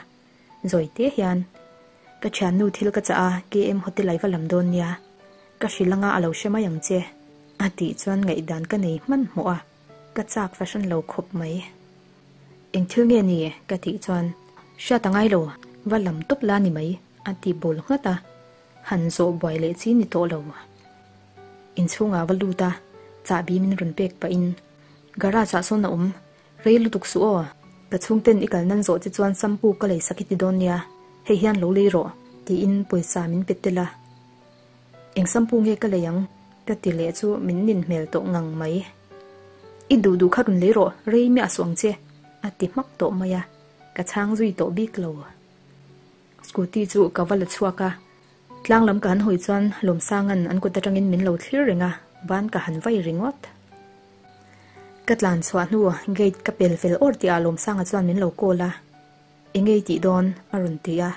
Speaker 1: zawi te hian, Ka thiannu thil ka chah a, KM Hotel ah i va lam dawn nia, ka hrilh anga a lo hre mai ang che, a tih chuan ngaihdan ka nei hmanhmawh a, ka chak fahran lo khawp mai. Eng thil nge ni? ka tih chuan, Hriat a ngai lo, va lam tawp la ni mai, a ti bul nghat a, han zawh buai leh chi ni tawh lo. Inchhungah va lut a, chahbi min rawn pek pahin, Garage ah sawn a awm, rei lutuk suh aw, ka chhungten i kal nan zawh che chuan shampoo ka lei sak i ti dawn nia, hei hian lo lei rawh, tiin pawisa min pe tel a. Eng shampoo nge ka lei ang? ka ti leh chu min nin hmel tawh ngang mai. I duh duh kha rawn lei rawh, rei miah suh ang che, a ti hmak tawh mai a, ka chhang zui tawh bik lo. Scooty chu ka va la chhuak a, Tlang lam ka han hawi chuan Lawmsanga'n an kut atangin min lo thlir reng a, ban ka han vai ringawt. Ka tlan chhuah hnu gate ka pel fel awr tih ah Lawmsanga chuan min lo call a, Eng nge i tih dawn? a rawn ti a.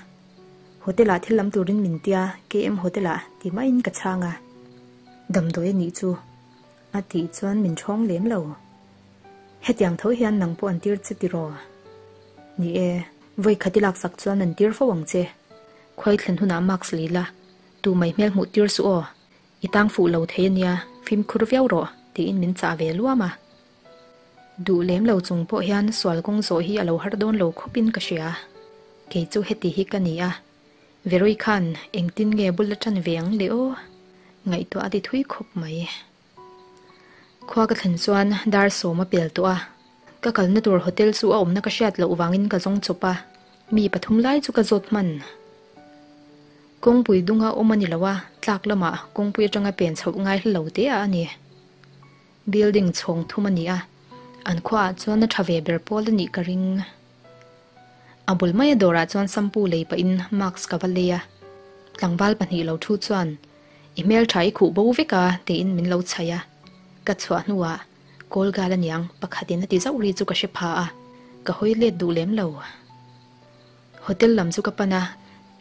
Speaker 1: Hotel ah thil lam turin min tia, KM Hotel ah ti maiin ka chhang a. Damdawi a nih chu a tih chuan min ṭhawng lem lo. Hetiang tho hian nang pawh an tir che tiraw? Ni e, vawi khat i laksak chuan an tir fo ang che. Khuai thlen hunah mask lei la, tu mai hmel hmuh tir suh aw. I tang fuh lo thei a nia, fimkhur viau rawh, tiin min chah ve luam a. Duh lem lo chung pawh hian sual kawng zawh hi a lo har dawn lo khawpin ka hria. Kei chu heti hi ka ni a, Veroi khan engtin nge bul a ṭan ve ang le aw? Ngaihtuah a ti thui khawp mai. Khua ka thlen chuan dar sawm a pel tawh a, ka kalna tur hotel chu a awmna ka hriat loh vangin ka zawng chawp a, mi pathum lai chu ka zawt hman. Kawngpui dunga awm a ni lo a, tlak lamah kawngpui atanga pen chhoh ngai hla lo te ah a ni. Building chhawng thum a ni a, an khuaah chuan a tha ve ber pawl a nih ka ring. A bul maia dawrah chuan shampoo lei pahin mask ka va lei a, tlangval pahnih lo thu chuan I hmeltha i khuh bo vek a tiin min lo chhaih a, ka chhuah hnuah kawl gal aniang pakhatin a ti zauh ri chu ka hre pha a, ka hawi let duh lem lo. Hotel lam chu ka pan a,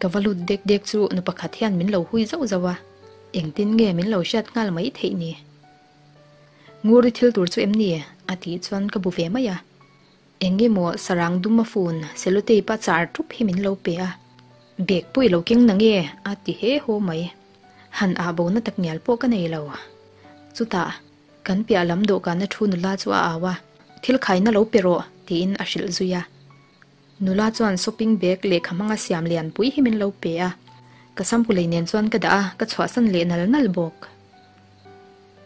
Speaker 1: ka va lut dek dek chu nu pakhat hian min lo hui zauh zauh a, engtin nge min lo hriat nghal mai theih ni? Nguri thil tur chu em ni? a tih chuan ka bu ve mai a. Eng nge maw sarang dum a fun cellotape a char tup hi min lo pe a, bag pawh i lo keng na nge? a ti he haw mai. Han ah bo na tak ngial pawh ka nei lo. Chutah kan piah lam dawhkana thu nula chu a au a, Thil khaina lo pe rawh tiin a hrilh zui a. Nula chuan shopping bag lehkha hmanga siam lian pui hi min lo pe a, ka sampu lei nen chuan ka dah a, ka chhuahsan leh nal nal bawk.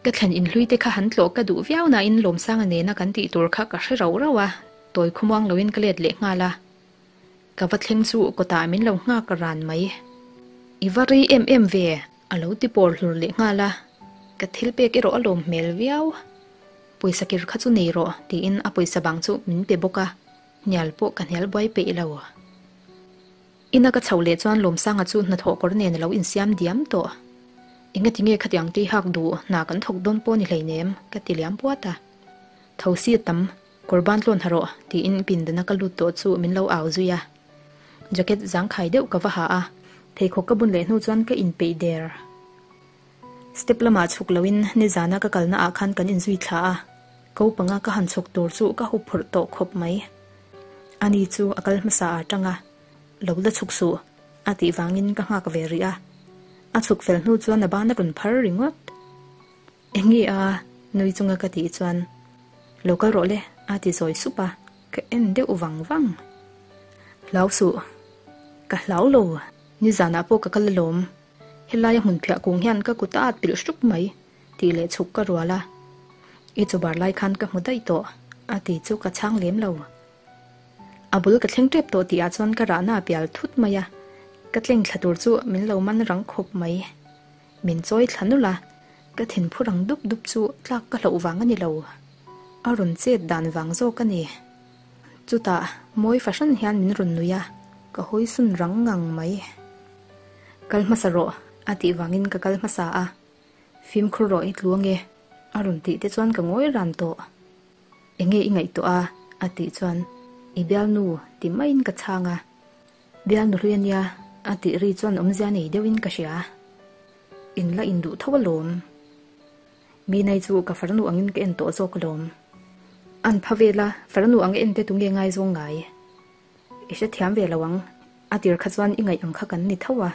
Speaker 1: Ka thlen inhlui te kha han tlawh ka duh viau nain Lawmsanga nena kan tih tur kha ka hre rauh rauh a, tawi khawmuang loin ka let leh nghal a. Ka va thleng chu kawtah min lo nghak ran mai. I va rei em em ve, a lo ti pawr hlur leh nghal a, ka thil pek erawh a lawm hmel viau. Pawisa kir kha chu nei rawh, tiin a pawisa bang chu min pe bawk a, hnial pawh ka hnial buai peih lo. Ina ka chhoh leh chuan Lawmsanga chu hnathawh kawr nen a lo insiam diam tawh. Engati nge khatiang tui hak duh hna kan thawk dawn pawh ni hleinem ka ti liam puat a. Tho si a tam, kawr ban tlawn ha rawh tiin pindana ka lut tawh chu min lo au zui a. Jacket zangkhai deuh ka va ha a, pheikhawk ka bun leh hnu chuan ka inpeih der. Step lamah chhuk loin nizana ka kalna ah khan kan inzui thla a, ko panga ka han chhuk tur chu ka hup phurh tawh khawp mai. Ani chu a kal hmasa ah tang a, lo la chhuk suh a tih vangin ka nghak ve rih a. A chhuk fel hnu chuan a ban a rawn phar ringawt. Enge a? nui chunga ka tih chuan lo kal rawh le a ti zawi sup a, ka en deuh vang vang. Hlau suh, ka hlau lo, nizanah pawh ka kal alawm. Helaia hmun phiah kung hian ka kut a at pilh hrup mai tih leh chhuk ka rual a. I chawbar lai khan ka hmu daih tawh a ti chu ka chhang lem lo. A bul ka thleng tep tawh tih ah chuan ka rahna a pial thut mai a, ka tleng thla tur chu min lo man rang khawp mai. Min chawi thla nulh a, ka thinphu rang dup dup chu tlak ka hlauh vang a ni lo. A rawn chet dan vang zawk a ni. Chutah mawi fahran hian min rawn nui a, ka hawi sun rang ngang mai. Kal hmasa rawh a tih vangin ka kal hmasa a, fimkhur rawh i tlu ange a rawn tih te chuan ka ngawi ran tawh. Enge i ngaihtuah a? a tih chuan i bialnu ti maiin ka chhang a, bialnu hlui ania a tih ri chuan awmzia nei deuhin ka hria. In la induh tho alawm. Minai chu ka farnu angin ka en tawh zawk alawm. An pha vel a, farnu ang en te tunge ngaizawng ngai? I hrethiam ve lo ang, a tir kha chuan i ngaih ang kha kan ni tho a,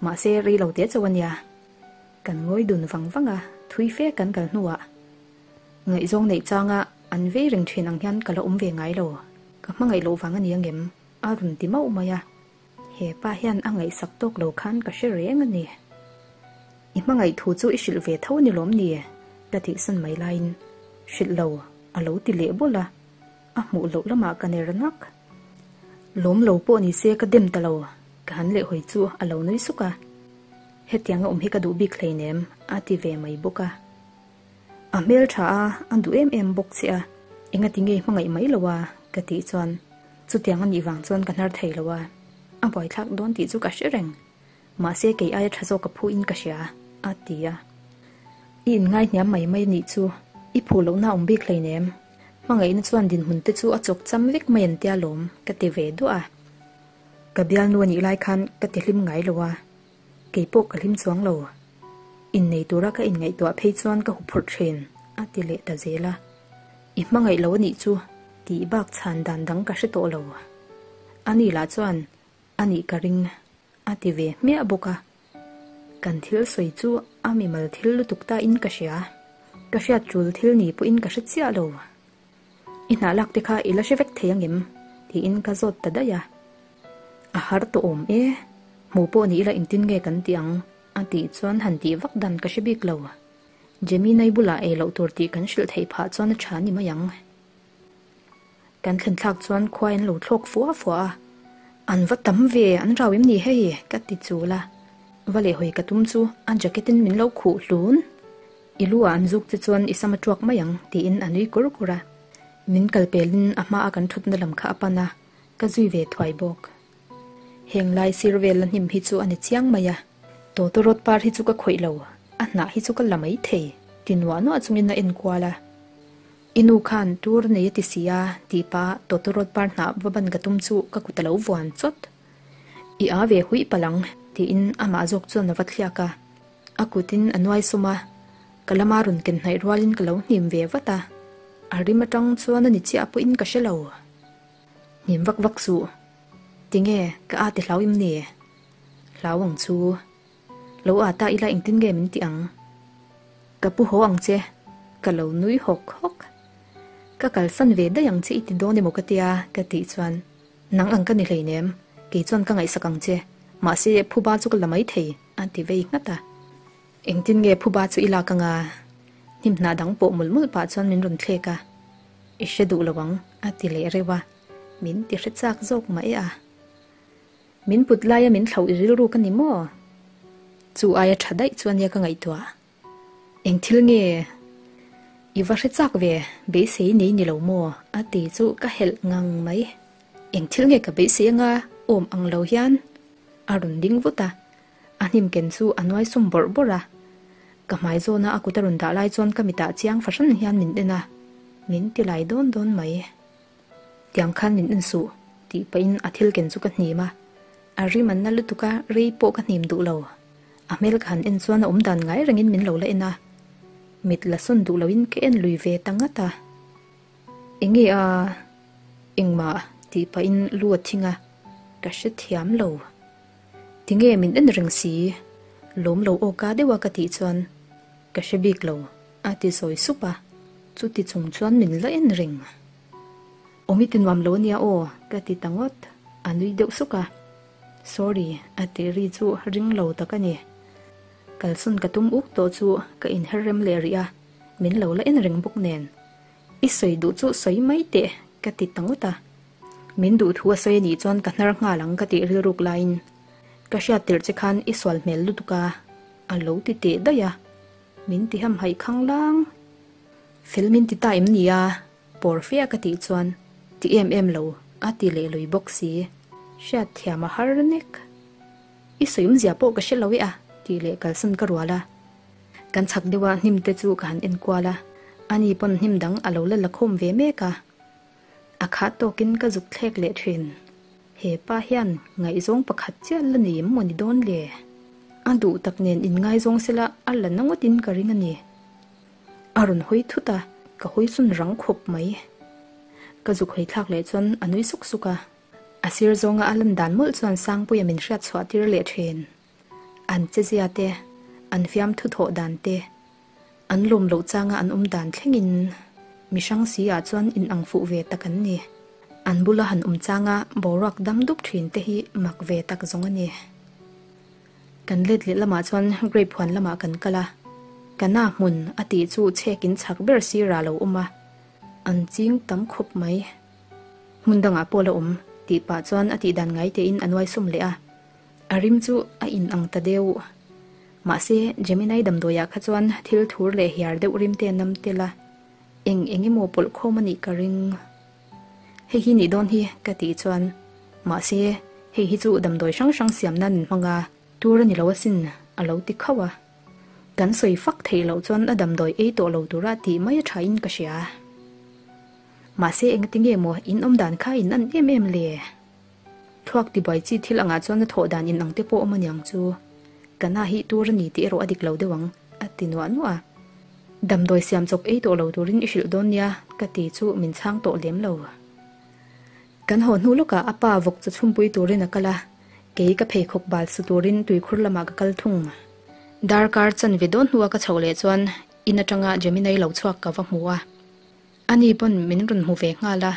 Speaker 1: mahse rei lo te chauh a nia. Kan ngawi dun vang vang a, thui fe kan kal hnuah ngaihzawng neih changa an vei reng thin ang hian ka la awm ve ngai lo, ka hmangaih loh vang a ni angem? a rawn ti mauh mai a, he pa hian a ngaihsak tawk lo khan ka hre reng a ni. I hmangaih thu chu i hrilh ve tho ni lawm ni? ka tihsan mai laiin hrilh lo a lo ti leh bawlh a. A hmuh loh lamah ka ner nak. Lawm lo pawh ni se ka dem ta lo, ka han leh hawi chu a lo nui suk a. Hetianga awm hi ka duh bik hleinem a ti ve mai bawk a. A hmel tha a, a duh em em bawk che a, engati nge hmangaih mai lo a ka tih chuan chutiang a nih vang chuan ka hnar thei lo a, a buaithlak dawn tih chu ka hre reng. Mahse kei aia tha zawk ka phu in ka hria a ti a. I inngai hniam mai mai a nih chu, i phu lohna awm bik hleinem. Hmangaihna chuan dinhmun te chu a chawk cham vek mai an tia lawm, ka ti ve duah a. Ka bialnu a nih lai khan ka ti hlim ngai lo a, kei pawh ka hlim chuang lo. Innei tura ka inngaihtuah phei chuan ka huphurh thin, a ti leh ta zel a. I hmangaih lo a nih chu tih bak chhan dan dang ka hre tawh lo. Ani lah chuan a nih ka ring, a ti ve hmiah bawk a. Kan thil sawi chu a mimal thil lutuk ta in ka hria. Ka hriat tul thil ni pawhin ka hre chiah lo. I hnah lak te kha i la hre vek thei angem? tiin ka zawt ta daih a. A har tawh awm e, hmu pawh ni ila engtin nge kan tih ang? a tih chuan han tih vak dan ka hre bik lo. Gemini bulah ei loh tur tih kan hrilh theih phah chuan a tha ni mai ang. Kan thlen thlak chuan khuai an lo thlawk fua fua a, An va tam ve, an rau em ni hei? ka ti chul a. Va leh hawi ka tum chu a jacket in min lo khuh hlun. I lu ah an zuk che chuan i sam a tuak mai ang, tiin a nui kur kur a. Min kal pelin a hma a kan thutna lam kha a pan a, ka zui ve thuai bawk. Heng lai sir vel la hnim hi chu a ni chiang mai a, tawtawrawt par hi chu ka khawih lo, a hnah hi chu ka la mai thei, ti nuah nuah chungin a en kual a. I nu khan tur nei a ti si a, tih pah tawtawrawt par hnah va ban ka tum chu ka kut a lo vuan chawt. I a ve huih palh ang, tiin amah zawk chuan a va thliak a. A kutin a nuai sum a, ka lama rawn ken hnaih rualin ka lo hnim ve vat a, a rim atang chuan a ni chiah pawhin ka hre lo. Hnim vak vak suh. Tinge, ka a ti hlau im ni? Hlau ang chu. Lo a ta ila engtin nge min ti ang? Ka pu haw ang che. Ka lo nui hawk hawk. Ka kalsan ve daih ang che i ti dawn emaw ka tia ka tih chuan nang ang ka ni hleinem, kei chuan ka ngaihsak ang che. Mahse, phuba chu ka la mai thei, a ti vei nghat a. Engtin nge phuba chu i lak anga? Hnim hnah dang pawh mawlh mawlh pah chuan min rawn thlek a. I hre duh lo ang, a ti leh reuh a. Min ti hre chak zawk mah e a. Min put laia min thlauh i rilru ka ni maw? Chu aia tha daih chu ania ka ngaihtuah. Eng thil nge? I va hre chak ve, beisei nei ni lo maw? A ti chu ka helh ngang mai. Eng thil nge ka beisei anga awm ang lo hian? A rawn ding vut a. A hnim ken chu a nuai sum bawrh bawrh a. Ka hmai zawna a kut a rawn dah lai chuan ka mitah chiang fahran hian min en a, min ti lai dawn dawn mai. Tiang khan min en suh, tih pahin a thil ken chu ka hnim a. A rim an na lutuk a, rei pawh ka hnim duh lo. A hmel ka han en chuan a awm dan ngai rengin min lo la en a. Mit la sawn duh loin ka en lui ve ta ngat a. Enge a? Engmah, tih pahin lu a thing a, ka hrethiam lo. Tinge min en reng si? Lawm lo awka deuha ka tih chuan ka hre bik lo, a ti sawi sup a, chuti chung chuan min la en reng. Awm i ti nuam lo ania aw, ka ti ta ngawt, a nui deuh suk a. Sorry, a tih ri chu ring lo tak a ni. Kalsawn ka tum uk tawh chu ka inher rem leh rih a, min lo la en reng bawk nen. I sawi duh chu sawi mai teh, ka ti ta ngawt a. Min duh thu a sawi a nih chuan ka hnar nghal ang ka tih rilruk laiin ka hriat tirh che khan i sual hmel lutuk a, a lo ti teh daih a, min ti hamhaih khang lang. Fel min ti ta em ni a? Pawr fe a ka tih chuan ti em em lo a ti leh lui bawk si. Hriat thiam a har nek. I sawi awmzia pawh ka hre lo e a tih leh kalsan ka rual a. Kan chhak deuha hnim te chu ka han enkual a, ani pawn hnim dang a lo la la khawm ve mek a. A khah tawkin ka zuk thlek leh thin. He pa hian ngaihzawng pakhat chiah la nei em maw ni dawn le? A duh tak nen inngaizawng sela a la na ngawtin ka ring a ni. A rawn hawi thut a, ka hawi sawn rang khawp mai. Ka zuk hawi thlak leh chuan a nui suk suk a. A sir zawnga a lan dan mawlh chuan Sangpuia min hriat chhuah tir leh thin. An chezia te, an fiamthu thawh dan te, An lawm loh changa an awm dan thlengin mi hrang si ah chuan in ang fuh ve tak an ni. An bula han awm changa boruak dam dup thin te hi mak ve tak zawng a ni. Kan let leh lamah chuan grape huan lamah kan kal a, Kana hmun a tih chu chhek in chak ber sirah a lo awm a, an ching tam khawp mai. Hmun dangah pawh la awm tih pah chuan a tih dan ngai tein a nuai sum leh a. A rim chu a in ang ta deuh. Mahse, Gemini damdawiah kha chuan thil thur leh hiar deuh rim te a nam tel a, eng eng emaw pawlh khawm a nih ka ring. Hei hi nih dawn hi ka tih chuan, mahse, hei hi chu damdawi hrang hrang siam nan in hmang a, tur a ni lo asin, a lo ti khauh a. Kan sawi fak theih loh chuan a damdawi ei tawh lo tura tih mai a thain ka hria. Mahse engatinge maw in awm dan kha in an em em le? Thluak tibuai chi thil angah chuan a thawh dan in ang te pawh awm aniang chu. Ka na hi tur a ni tih erawh a dik lo deuh ang, a ti nuah nuah a. Damdawi siam chawp ei tawh lo turin i hrilh dawn nia ka ti chu min chhang tawh lem lo. Kan haw hnu lawkah a pa vawk chaw chhumpui turin a kal a, kei ka pheikhawk bal su turin tuikhur lamah ka kal thung. Darkar chanve dawn hnua ka chhoh leh chuan in atanga Gemini lo chhuak ka va hmu a. Ani pawn min rawn hmu ve nghal a,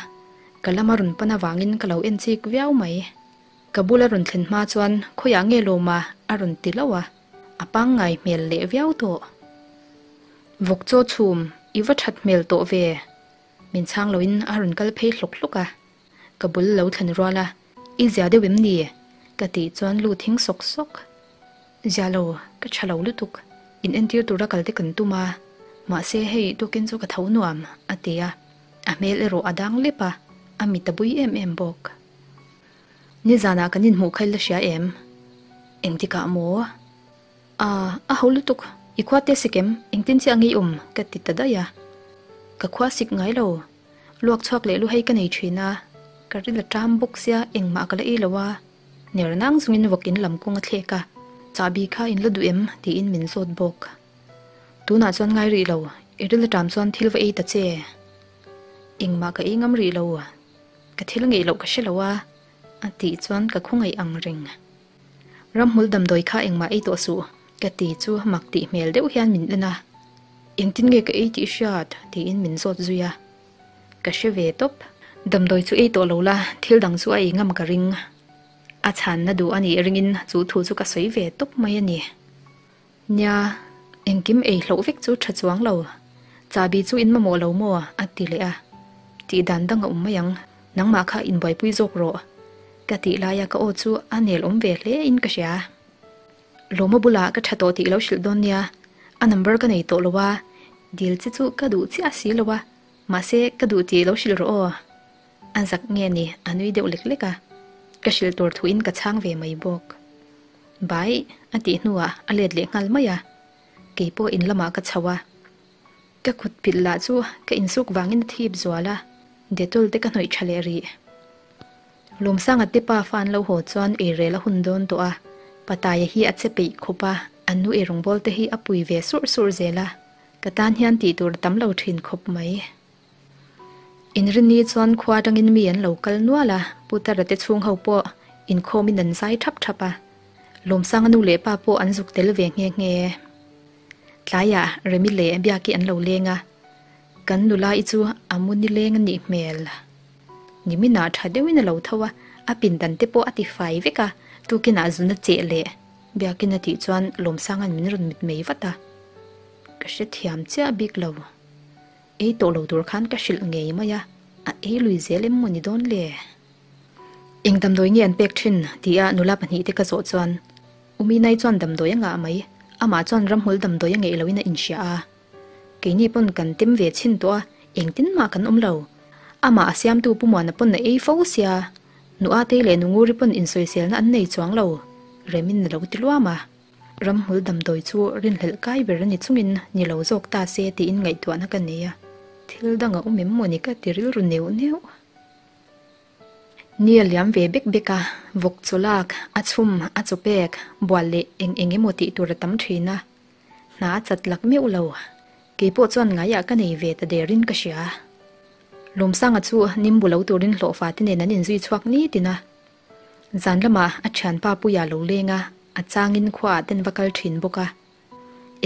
Speaker 1: ka lama rawn pan avangin ka lo en chik viau mai. Ka bula rawn thlen hma chuan khawiah nge lawma a rawn ti lo a, a pangngai hmel leh viau tawh. Vawk chaw chhum, i va that hmel tawh ve. Min chhang loin a rawn kal phei hlawk hlawk a, ka bul lo thlen rual a, I zia deuh em ni? ka tih chuan lu thing sawk sawk. Zia lo, ka tha lo lutuk. In entir tura kal te kan tum a, mahse hei tukin chu ka tho nuam, a ti a, a hmel erawh a dang lep a, a mit a bui em em bawk. Nizanah kan inhmuh kha i la hria em? Engtikah maw? A, a ho lutuk, i khua te sik em? Engtin chiah nge i awm? ka ti ta daih a. Ka khua sik ngai lo. Luak chhuak leh lu hei ka nei thin a, ka ril a ṭam bawk sia engmah ka la ei lo a. Ner nang chungin vawk in lam kawng a thlek a, chahbi kha in la duh em? tiin min zawt bawk. Tunah chuan ngai rih lo, i ril a ṭam chuan thil va ei ta che. Engmah ka ei ngam rih lo, ka thil ngeih loh ka hre lo a, a tih chuan ka khawngaih ang reng. Ramhmul damdawi kha engmah ei tawh suh, ka ti chu mak tih hmel deuh hian min en a. Engtin nge ka ei tih hriat? tiin min zawt zui a. Ka hre ve tawp. Damdawi chu ei tawh lo la, thil dang chu a ei ngam ka ring. A chhanna duh a nih ringin chu thu chu ka sawi ve tawp mai a ni. Nia, engkim ei hloh vek chu tha chuang lo. Chahbi chu in mamawh lo maw? a ti leh a. Tih dan dang a awm mai ang, nangmah kha inbuaipui zawk rawh. Ka tih laia ka aw chu a nel awm ve hle in ka hria. Lawma bulah ka tha tawh tih lo hrilh dawn nia, a number ka nei tawh lo a, dil che chu ka duh chiah si lo a, mahse ka duh tih lo hrilh rawh aw. A zak nge ni, a nui deuh lek lek a, ka hrilh tur thuin ka chhang ve mai bawk. Bai, a tih hnuah a let leh nghal mai a, kei pawh in lamah ka chho a. Ka kut pilh lah chu ka insuk vangin a thip zual a, Dettol te ka hnawih tha leh rih. Lawmsanga te pa fa an lo haw chuan eirel a hun dawn tawh a, Pataya hi a che peih khawp a, an nu eirawngbawl te hi a pui ve surh surh zel a, ka tan hian tih tur a tam lo thin khawp mai. Inrinni chuan khua atangin mi an lo kal nual a, Putara te chhung ho pawh inkhawmin an zai thap thap a, Lawmsanga nu leh pa pawh an zuk tel ve nghe nghe. Tlaiah Remi leh Biaki an lo leng a, kan nula i chu a mu nileng a nih hmel. Niminah tha deuhin a lo tho a, a pindan te pawh a ti fai vek a, tukinah zun a cheh leh Biakin a tih chuan Lawmsanga'n min rawn mit mei vat a, ka hrethiam chiah bik lo. Ei tawh lo tur khan ka hrilh ngei mai a, a ei lui zel em maw ni dawn le? Eng damdawi nge an pek thin? tia nula pahnihte ka zawh chuan Uminai chuan damdawi a ngah mai, amah chuan ramhmul damdawi a ngeih loin a inhria a. Keini pawn kan tem ve chhin tawh a, engtin mah kan awm lo. Amah a siamtu Pu Muana pawn a ei fo sia, nu Atei leh nu Nguri pawn insawiselna an nei chuang lo, Remin a lo ti luam a. Ramhmul damdawi chu rinhlelh kai ber a ni chungin ni lo zawk ta se tiin ngaihtuahna ka nei a, thil dang a awm em maw ni ka ti rilru neuh neuh. Ni a liam ve bek bek a, vawk chaw lak, a chhum, a chaw pek, bual leh eng eng emaw tih tur a tam thin a, hna a chat lak meuh lo. Kei pawh chuan ngaiah ka nei ve ta derin ka hria. Lawmsanga chu nimbu lo turin hlawhfa te nen an inzui chhuak nitin a. Zan lamah a thianpa Puia lo leng a, a changin khuaah ten va kal thin bawk a.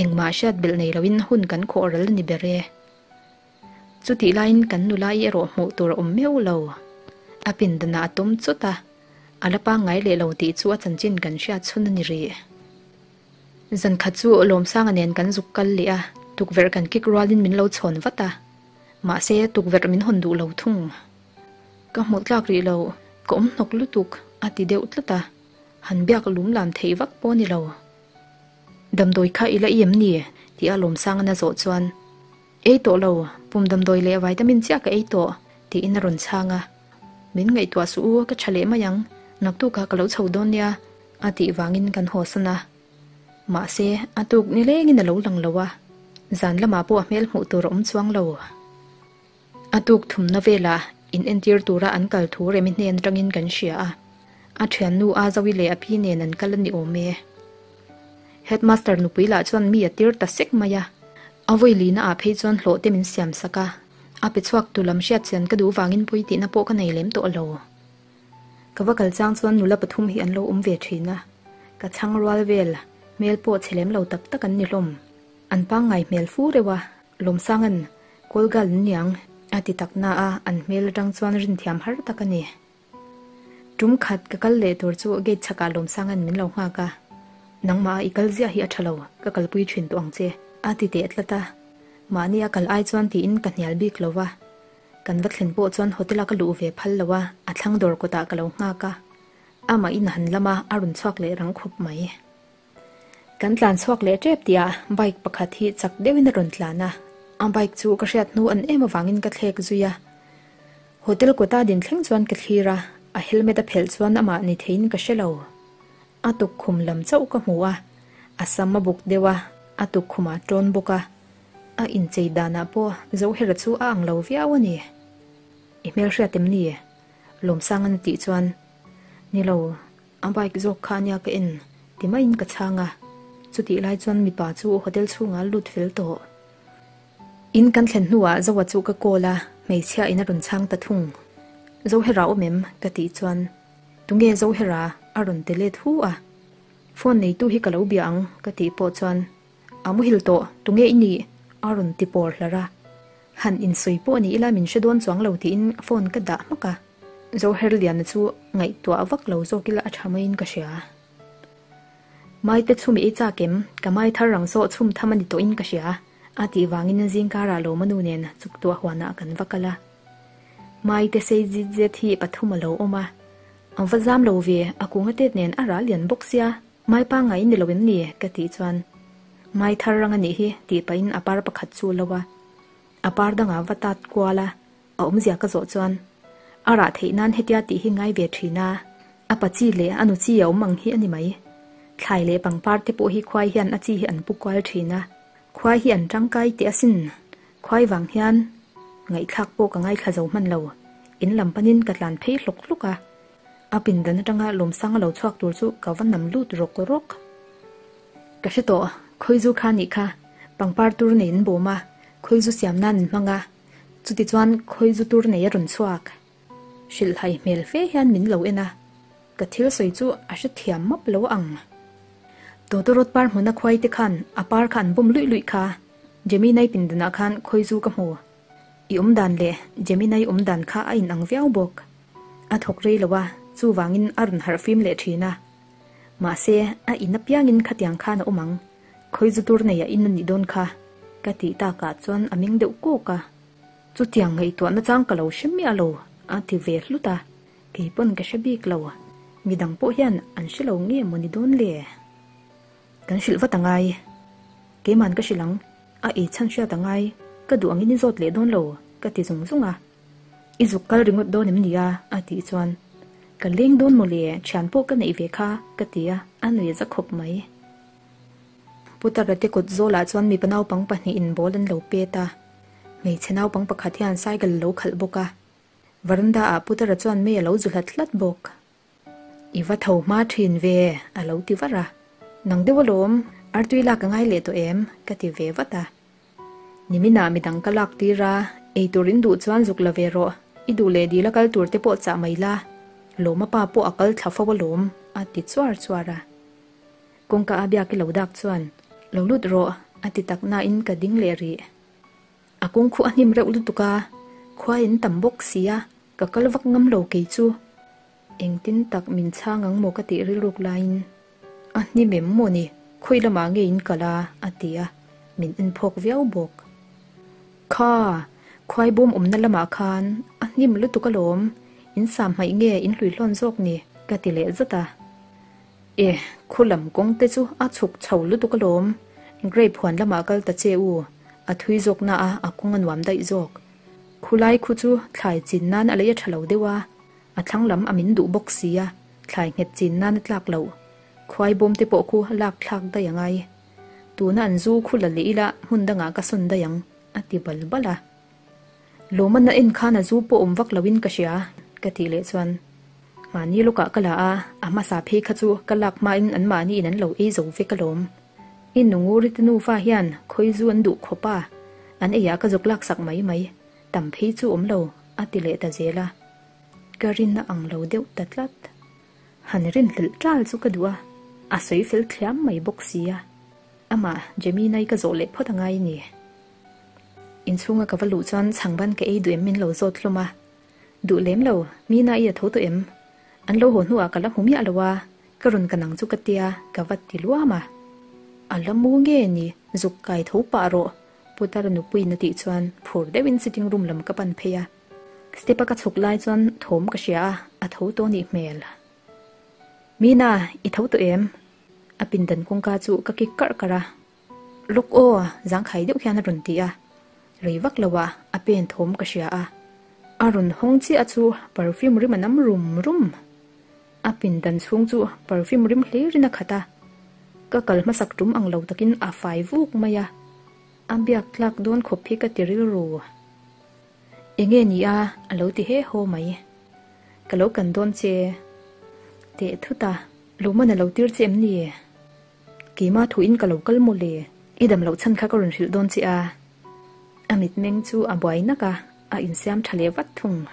Speaker 1: Engmah hriat belh nei loin hun kan khawh ral a ni ber e. Chutih laiin kan nula i erawh hmuh tur a awm meuh lo. A pindanah a tawm chawt a, a la pangngai leh lo tih chu a chanchin kan hriat chhun a ni rih. Zan khat chu Lawmsanga nen kan zuk kal leh a, tukverh kan kik rualin min lo chhawn vat a. Mahse, tukverh min hawn duh lo thung. Ka hmuh tlak rih lo, ka awm hnawk lutuk, a ti deuh tlat a. Han biak lum lam theih vak pawh a ni lo. Damdawi kha i la i em ni? tih a Lawmsanga'n a zawh chuan, Ei tawh lo, pum damdawi leh vitamin chiah ka ei tawh, tiin a rawn chhang a. Min ngaihtuah suh u, ka tha leh mai ang, naktukah ka lo chho dawn nia, a tih vangin kan hawsan a. Mahse, a tuk nilengin a lo lang lo a, zan lamah pawh a hmel hmuh tur a awm chuang lo. A tuk thumna velah in entir tura an kal thu Remi hnen atangin kan hria a, a thiannu a Zoe leh a pi nen an kal a ni awm e. Headmaster nupui lah chuan mi a tir ta sek mai a, a vawi lina ah phei chuan hlawh te min siam sak a, a pe chhuak tu lam hriat chian ka duh vangin pawi tihna pawh ka nei lem tawh lo. Ka va kal chang chuan nula pathum hi an lo awm ve thin a, ka chhang rual vel, hmel pawh chhe lem lo tak tak an ni hlawm. An pangngai hmel fu reuh a, Lawmsanga'n Kawlgal an niang a ti tak na a, an hmel atang chuan rinthiam har tak a ni. Tum khat ka kal leh tur chu gate chhakah Lawmsanga'n min lo nghak a, Nangmah a i kal ziah hi a tha lo, ka kalpui thin tawh ang che, a ti teh tlat a. Mahni a kal ai chuan tiin ka hnial bik lo va. Kan va thlen pawh chuan hotel a ka luh ve phal lo a, a thlang dawr kawtah ka lo nghak a. Amah in han lam a, a rawn chhuak leh rang khawp mai. Kan tlan chhuak leh tep tih ah bike pakhat hi chak deuhin a rawn tlan a, a bike chu ka hriat hnu an em avangin ka thlek zui a. Hotel kawta din thleng chuan ka thlir a, a helmet a phelh chuan amah ni theiin ka hre lo. A tukkhum lam chauh ka hmu a, a sam a buk deuh a, a tukkhum ah tawn bawk a. A inchei danah pawh Zohera chu a ang lo viau a ni. I hmelhriat em ni? Lawmsanga'n a tih chuan, Ni lo, a bike zawk kha ania ka en, ti maiin ka chhang a. Chutih lai chuan mipa chu hotel chhungah a lut fel tawh. In kan thlen hnuah Zoa chu ka call a, hmeichhia in a rawn chhang ta thung. Zohera awm em? ka tih chuan, Tunge Zohera? a rawn ti let hu a. Phone neitu hi ka lo bia ang, ka tih pawh chuan, A muhil tawh, tunge i nih? a rawn ti pawr hlar a. Han insawi pawh ni ila min hre dawn chuang lo tiin phone ka dah hmak a. Zoherliana chu ngaihtuah vak lo zawk ila a tha maiin ka hria. Maite chhum i ei chak em? Ka mai thar rang sawh chhum tham a ni tawhin ka hria, a tih vangin zingkarah Lawmanu nen chuktuah huanah kan va kal a. Maite sei zit zet hi pathum a lo awm a. An va zam lo ve, a kung a tet nen a ral lian bawk sia. Mai pangngai ni lo em ni? ka tih chuan, Mai thar rang a nih hi, tih pahin a par pakhat chu lo a. A par dangah va tat kual a, a awmzia ka zawh chuan, A rah theih nan hetia tih hi ngai ve thin a, a pa chi leh a nu chi a awm ang hi a ni mai. Thlai leh pangpar te pawh hi khuai hian a chi hi an pu kual thin a, khuai hi an tangkai teh asin. Khuai vang hian ngaihthlak pawh ka ngaithla zo hman lo, in lam panin ka tlan phei hlawk hlawk a. A pindan atanga lawmsang a lo chhuak tur chu ka va nam lut rawk rawk. Ka hre tawh, khawizu kha nih kha, pangpar tur nei an bawm a, khawizu siam nan an hmang a, chuti chuan khawizu tur nei a rawn chhuak. Hrilhhai hmel fe hian min lo en a, ka thil sawi chu a hrethiam map lo ang. Tawtawrawt par hmuna khuai te khan a par kha an bawm luih luih kha, Gemini pindanah khan khawizu ka hmu. I awm dan leh Gemini awm dan kha a inang viau bawk. A thawk rei lo a, chuvangin a rawn harh fim leh thin a. Mahse, a in apiangin khatiang khan a awm ang. Khawi zu tur nei a in a nih dawn kha, ka tih takah chuan a meng deuh kawk a. Chutiang ngaihtuah nachang ka lo hre miah lo, a ti ve hlut a. Kei pawn ka hre bik lo. Midang pawh hian an hre lo nge maw ni dawn le? Kan hrilh vat a ngai. Keiman ka hrilh ang. A ei chhan hriat a ngai. Ka duh angin i zawt leh dawn lo, ka ti zung zung a. I zuk kal ringawt dawn em nia? a tih chuan, Ka leng dawn maw le, thian pawh ka neih ve kha, ka ti a, a nui za khawp mai. Putara te kawt zawlah chuan mipa naupang pahnihin ball an lo pet a, hmeichhe naupang pakhat hian cycle a lo khalh bawk a, veranda ah Putara chuan mei a lo zu hlat hlat bawk. I va tho hma thin ve, a lo ti var a. Nang deuh alawm, artui lak a ngai leh tawh em? ka ti ve vat a. Niminah midang ka lak tir a, ei tur in duh chuan zuk la ve rawh, i duh leh dil a kal tur te pawh chah mai la, lawma pa pawh a kal thla fo alawm, a ti chuar chuar a. Kawngka a biak i lo dak chuan, Lo lut rawh, a ti tak nain ka ding leh rih. A kawng khu a hnim reuh lutuk a, khua in tam bawk si a, ka kal vak ngam lo kei chu. Engtin tak min chhang ang maw ka tih rilruk laiin, A hnim em maw ni, khawi lamah nge in kal a? a ti a, min en phawk viau bawk. Kha, khuai bawm awmna lamah khan a hnim lutuk alawm, in sam hmaih nge in hlui hlawn zawk ni? ka ti leh zat a. E, khu lam kawng te chu a chhuk chho lutuk alawm, grape huan lamah kal ta che u, a thui zawk na a, a kawng a nuam daih zawk. Khulai khu chu thlai chin nan a lei a tha lo deuh a, A thlang lam a min duh bawk si a, thlai nghet chin nan a tlak loh. Khuai bawm te pawh khu lak thlak daih a ngai. Tuna an zu khu la leh ila hmun dangah ka sawn daih ang, a ti bal bal a. Lawmana en khan a zu pawh awm vak loin ka hria ka tih leh chuan mahni lawkah ka la a, a hmasa phei kha chu ka lak hmain anmahniin an lo ei zo vek alawm. I nunguri te nufa hian khawi zu an duh khawp a, an eiah ka zuk laksak mai mai, tam phei chu awm lo a ti leh ta zel a. Ka rin a ang lo deuh ta tlat. Han rinhlelh ṭal chu ka duh a, a sawi fel thliam mai bawk sia. Amah Gemini ka zawh leh phawt a ngai ni. Inchhunga ka va luh chuan chhangban ka ei duh em min lo zawt hlawm a. Duh lem lo, Mina i a tho tawh em? An lo haw hnuah ka la hmu miah lo a, ka rawn ka nang chu ka tia, ka va ti luam a. A la mu nge ni, zuk kai tho pah rawh, Putara nupuiin a tih chuan phur deuhin sitting room lam ka pan phei a. Step a ka chhuk lai chuan thawm ka hria a, a tho tawh nih hmel. Mina, i tho tawh em? A pindan kawngka chu ka kik karh karh a. Lawk aw, zangkhai deuh hian a rawn ti a. Rei vak lo ah a pen thawm ka hria a. A rawn hawng chiah chu perfume rim a nam rum rum. A pindan chhung chu perfume rim hlirin a khat a. Ka kal hmasak tum ang lo takin a fai vuk mai a. A biak tlak dawn khawp hi ka ti rilru. Enge ni a, a lo ti he haw mai. Ka lo kan dawn che. Teh thut a, Luman a lo tir che em ni? Keimah thuin ka lo kal maw le? I dam loh chhan kha ka rawn hrilh dawn che a. A mitmeng chu a buai nak a, a insiam tha leh vat thung.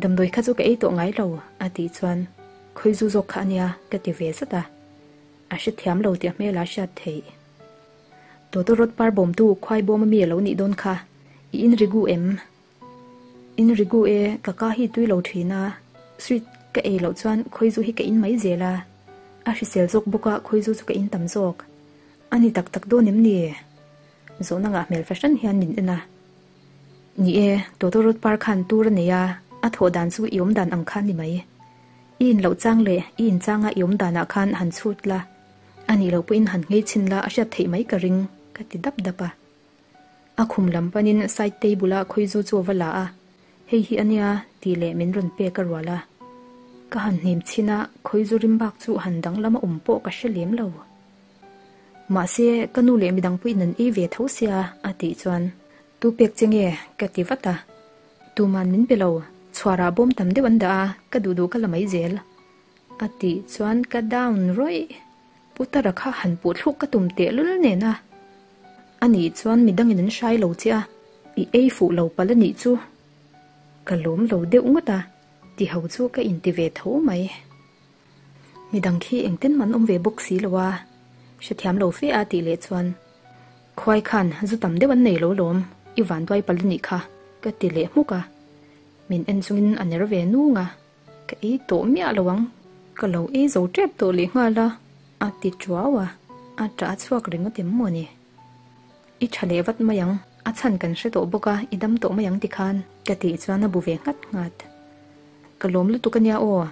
Speaker 1: Damdawi kha chu ka ei tawh ngai lo, a tih chuan khawi zu zawk kha a nia ka ti ve zat a. A hrethiam lo tih a hmel a hriat theih. Tawtawrawt par bawmtu khuai bawm ami a lo nih dawn kha, i in rigu em? In rigu e, ka ka hi tui lo thin a, sweet ka ei loh chuan khawizu hi ka in mai zel a, a hrisel zawk bawk a khawizu chu ka in tam zawk. A ni tak tak dawn em ni? Zawhna ngah hmel fahran hian min en a. Ni e, tawtawrawt par khan tur a nei a, a thawh dan chu i awm dan ang khan ni mai. I in loh chang leh i in changa i awm danah khan han chhut la. A nih loh pawhin han nghei chhin la a hriat theih mai ka ring, ka ti dap dap a. A khum lam panin side table a khawizu chu a va la a, Hei hi a nia tih leh min rawn pek a rual a. Ka han hnim chhin a, khawizu rim bak chu han danglam a awm pawh ka hre lem lo. Mahse, ka nu leh midang pawhin an ei ve tho sia a tih chuan, Tu pek che nge? ka ti vat a. Tuman min pe lo, chhuarah bawm tam deuh an dah a, ka duh duh ka la mai zel. A tih chuan ka down rawih. Putara kha han puh thluk ka tum teh lul nen a. A nih chuan midangin an hrai lo che a, i ei fuh lo palh a nih chu. Ka lawm lo deuh ngawt a, ti ho chu ka inti ve tho mai. Midang khi engtin man awm ve bawk si lo a, hrethiam lo fe a tih leh chuan Khuai khan zu tam deuh an nei lo lawm, i vanduai palh a nih kha, ka ti leh hmuk a. Min en chungin a ner ve nung a. Ka ei tawh miah lo ang, ka lo ei zo tep tawh leh nghal a, a ti tuau a, a ṭah a chhuak ringawt em maw ni? I ṭha leh vat mai ang, a chhan kan hre tawh bawk a, i dam tawh mai ang tikhan, ka tih chuan a bu ve nghat nghat. Ka lawm lutuk a nia aw,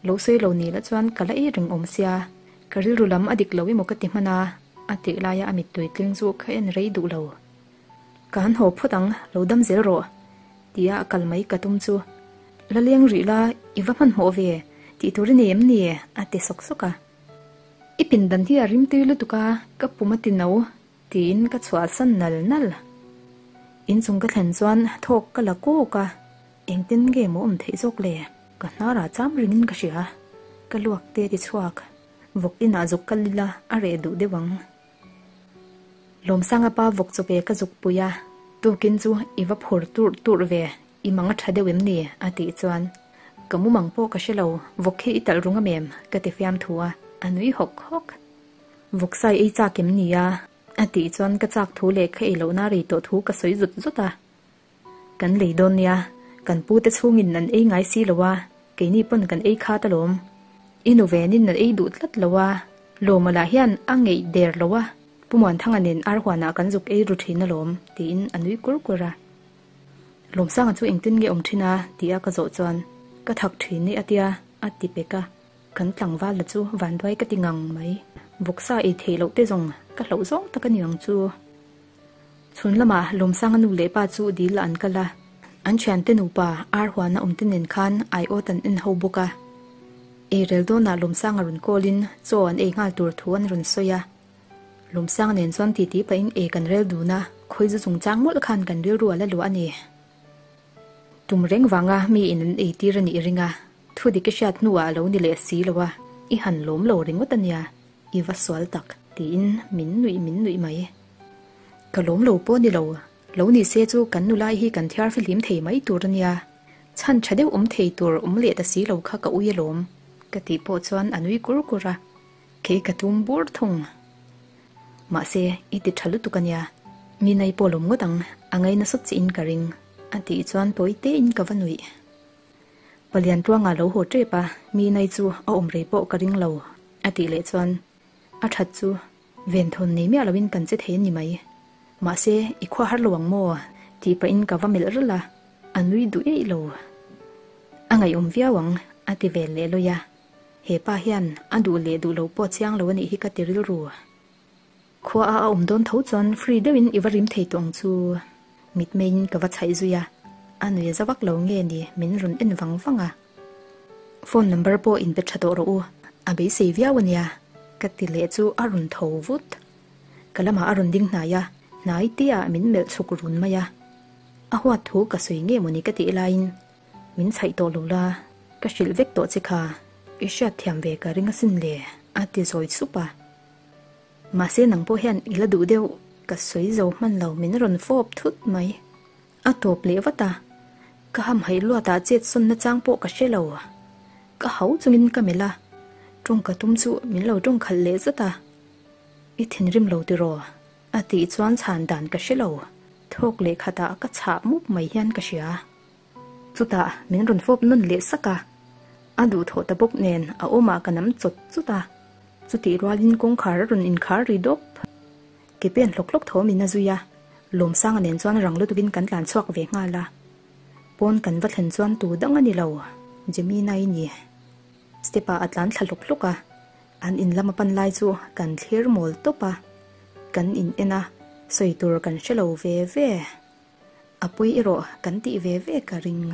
Speaker 1: lo sawi lo ni la chuan ka la ei reng awm sia, ka rilru lam a dik lo emaw ka ti hman a, a tih laia a mittui tling chu ka en rei duh lo. Ka han haw phawt ang, lo dam zel rawh, tia a kal mai ka tum chu. La leng rih la, i va hmanhmawh ve, tih tur i nei em ni? a ti sawk sawk a. I pindan hi a rim tui lutuk a, ka pum a ti no, tiin ka chhuahsan nal nal. Inchung ka thlen chuan thawk ka la kawk a, engtin nge maw awm theih zawk le? Ka hnarah cham ringin ka hria, ka luak te ti chhuak. Vawk inah zuk kal ila a reh duh deuh ang. Lawmsanga pa vawk chaw ve ka zuk pui a, tukin chu i va phur turh turh ve, i mang a tha deuh em ni? a tih chuan, Ka mumang pawh ka hre lo, vawk hi i talh rung a mem? ka ti fiam thu a, a nui hawk hawk. Vawk sai ei chak em ni a? a tih chuan ka chak thu leh ka ei lohna rei tawh thu ka sawi zut zut a. Kan lei dawn nia, kan pu te chhungin an ei ngai si lo a, keini pawn kan ei khat alawm. I nu venin an ei duh tlat lo a, Lawma lah hian a ngeih der lo a, Pu Muanthanga nen Arhuanah kan zuk ei ru thin alawm, tiin a nui kur kur a. Lawmsanga chu engtin nge awm thin a? tia ka zawh chuan, Ka thak thin e a tia, a ti pek a. Kan tlangval la chu vanduai ka ti ngang mai. Vawksa ei theih loh te zawng ka hlauh zawng tak a ni ang chu. Chhun lamah Lawmsanga nu leh pa chu dil an kal a, an thiante nupa ar huana awmte nen khan aiawt an en ho bawk a. Eirel dawnah Lawmsanga rawn call in chaw an ei nghal tur thu an rawn sawi a. Lawmsanga nen chuan titi pahin ei kan rel dun a, khawizu chungchang mawlh khan kan rilru a la luah a ni. Tum reng vanga mi in an eitir a nih ring a, thu dik i hriat hnuah a lo ni leh si lo a, i han lawm lo ringawt a nia, i va sual tak, tiin min nuih min nuih mai. Ka lawm lo pawh ni lo, lo ni se chu kan nulai hi kan thiar fihlim thei mai tur a nia, chhan tha deuh awm thei tur awm leh ta si lo kha ka ui alawm, ka tih pawh chuan a nui kur kur a, kei ka tum bur thung. Mahse, i ti tha lutuk a nia, mi nai pawh lawm ngawt ang, a ngaina sawt chiin ka ring, a tih chuan tawi tein ka va nuih. Palian tluangah lo haw tep a, mi nai chu a awm rei pawh ka ring lo, a tih leh chuan a that chu venthawn nei miah loin kan che thei a ni mai. Mahse, i khua har lo ang maw? tih pahin ka va melh ralh a, a nui duh eih lo. A ngaihawm viau ang, a ti vel leh lawi a. He pa hian a duh leh duh lo pawh chiang lo a nih hi ka ti rilru. Khua a a awm dawn tho chuan free deuhin i va rim thei tawh ang chu. Mitmeiin ka va chhaih zui a, a nui za vak lo nge ni min rawn en vang vang a. Phone number pawh in pe tha tawh rawh u, a beisei viau a nia ka ti leh chu a rawn tho vut. Ka lamah a rawn ding hnai a, hnai te ah min melh chhuk run mai a. A huat thu ka sawi nge mawni ka tih laiin Min chhaih tawh lo la, ka hrilh vek tawh che kha, i hriat thiam ve ka ring asin le, a ti zawi sup a. Mahse nang pawh hian i la duh deuh, ka sawi zo hman lo min rawn fawp thut mai. A tawp leh vat a, ka hamhaih luatah chet sawn nachang pawh ka hre lo. Ka hau chungin ka melh a, tawng ka tum chu min lo tawng khalh leh zat a. I thinrim lo tiraw? A tih chuan chhan dan ka hre lo, thawk leh khatah ka chhah mup mai hian ka hria. Chutah min rawn fawp nawn leh sak a, a duhthawh ta bawk nen a awmah ka nam chawt chawt a, chutih rualin kawngkhar a rawn inkhar ri dawp. Ke pen hlawk hlawk thawm in a zui a, Lawmsanga nen chuan rang lutukin kan tlan chhuak ve nghal a. Pawn kan va thlen chuan tu dang a ni lo, Jemina-i ni. Step-ah a tlan thla hlawk hlawk a, an in lama pan lai chu kan thlir mawl tawp a, kan in en a, sawi tur kan hre lo ve ve. A pawi erawh kan tih ve ve ka ring.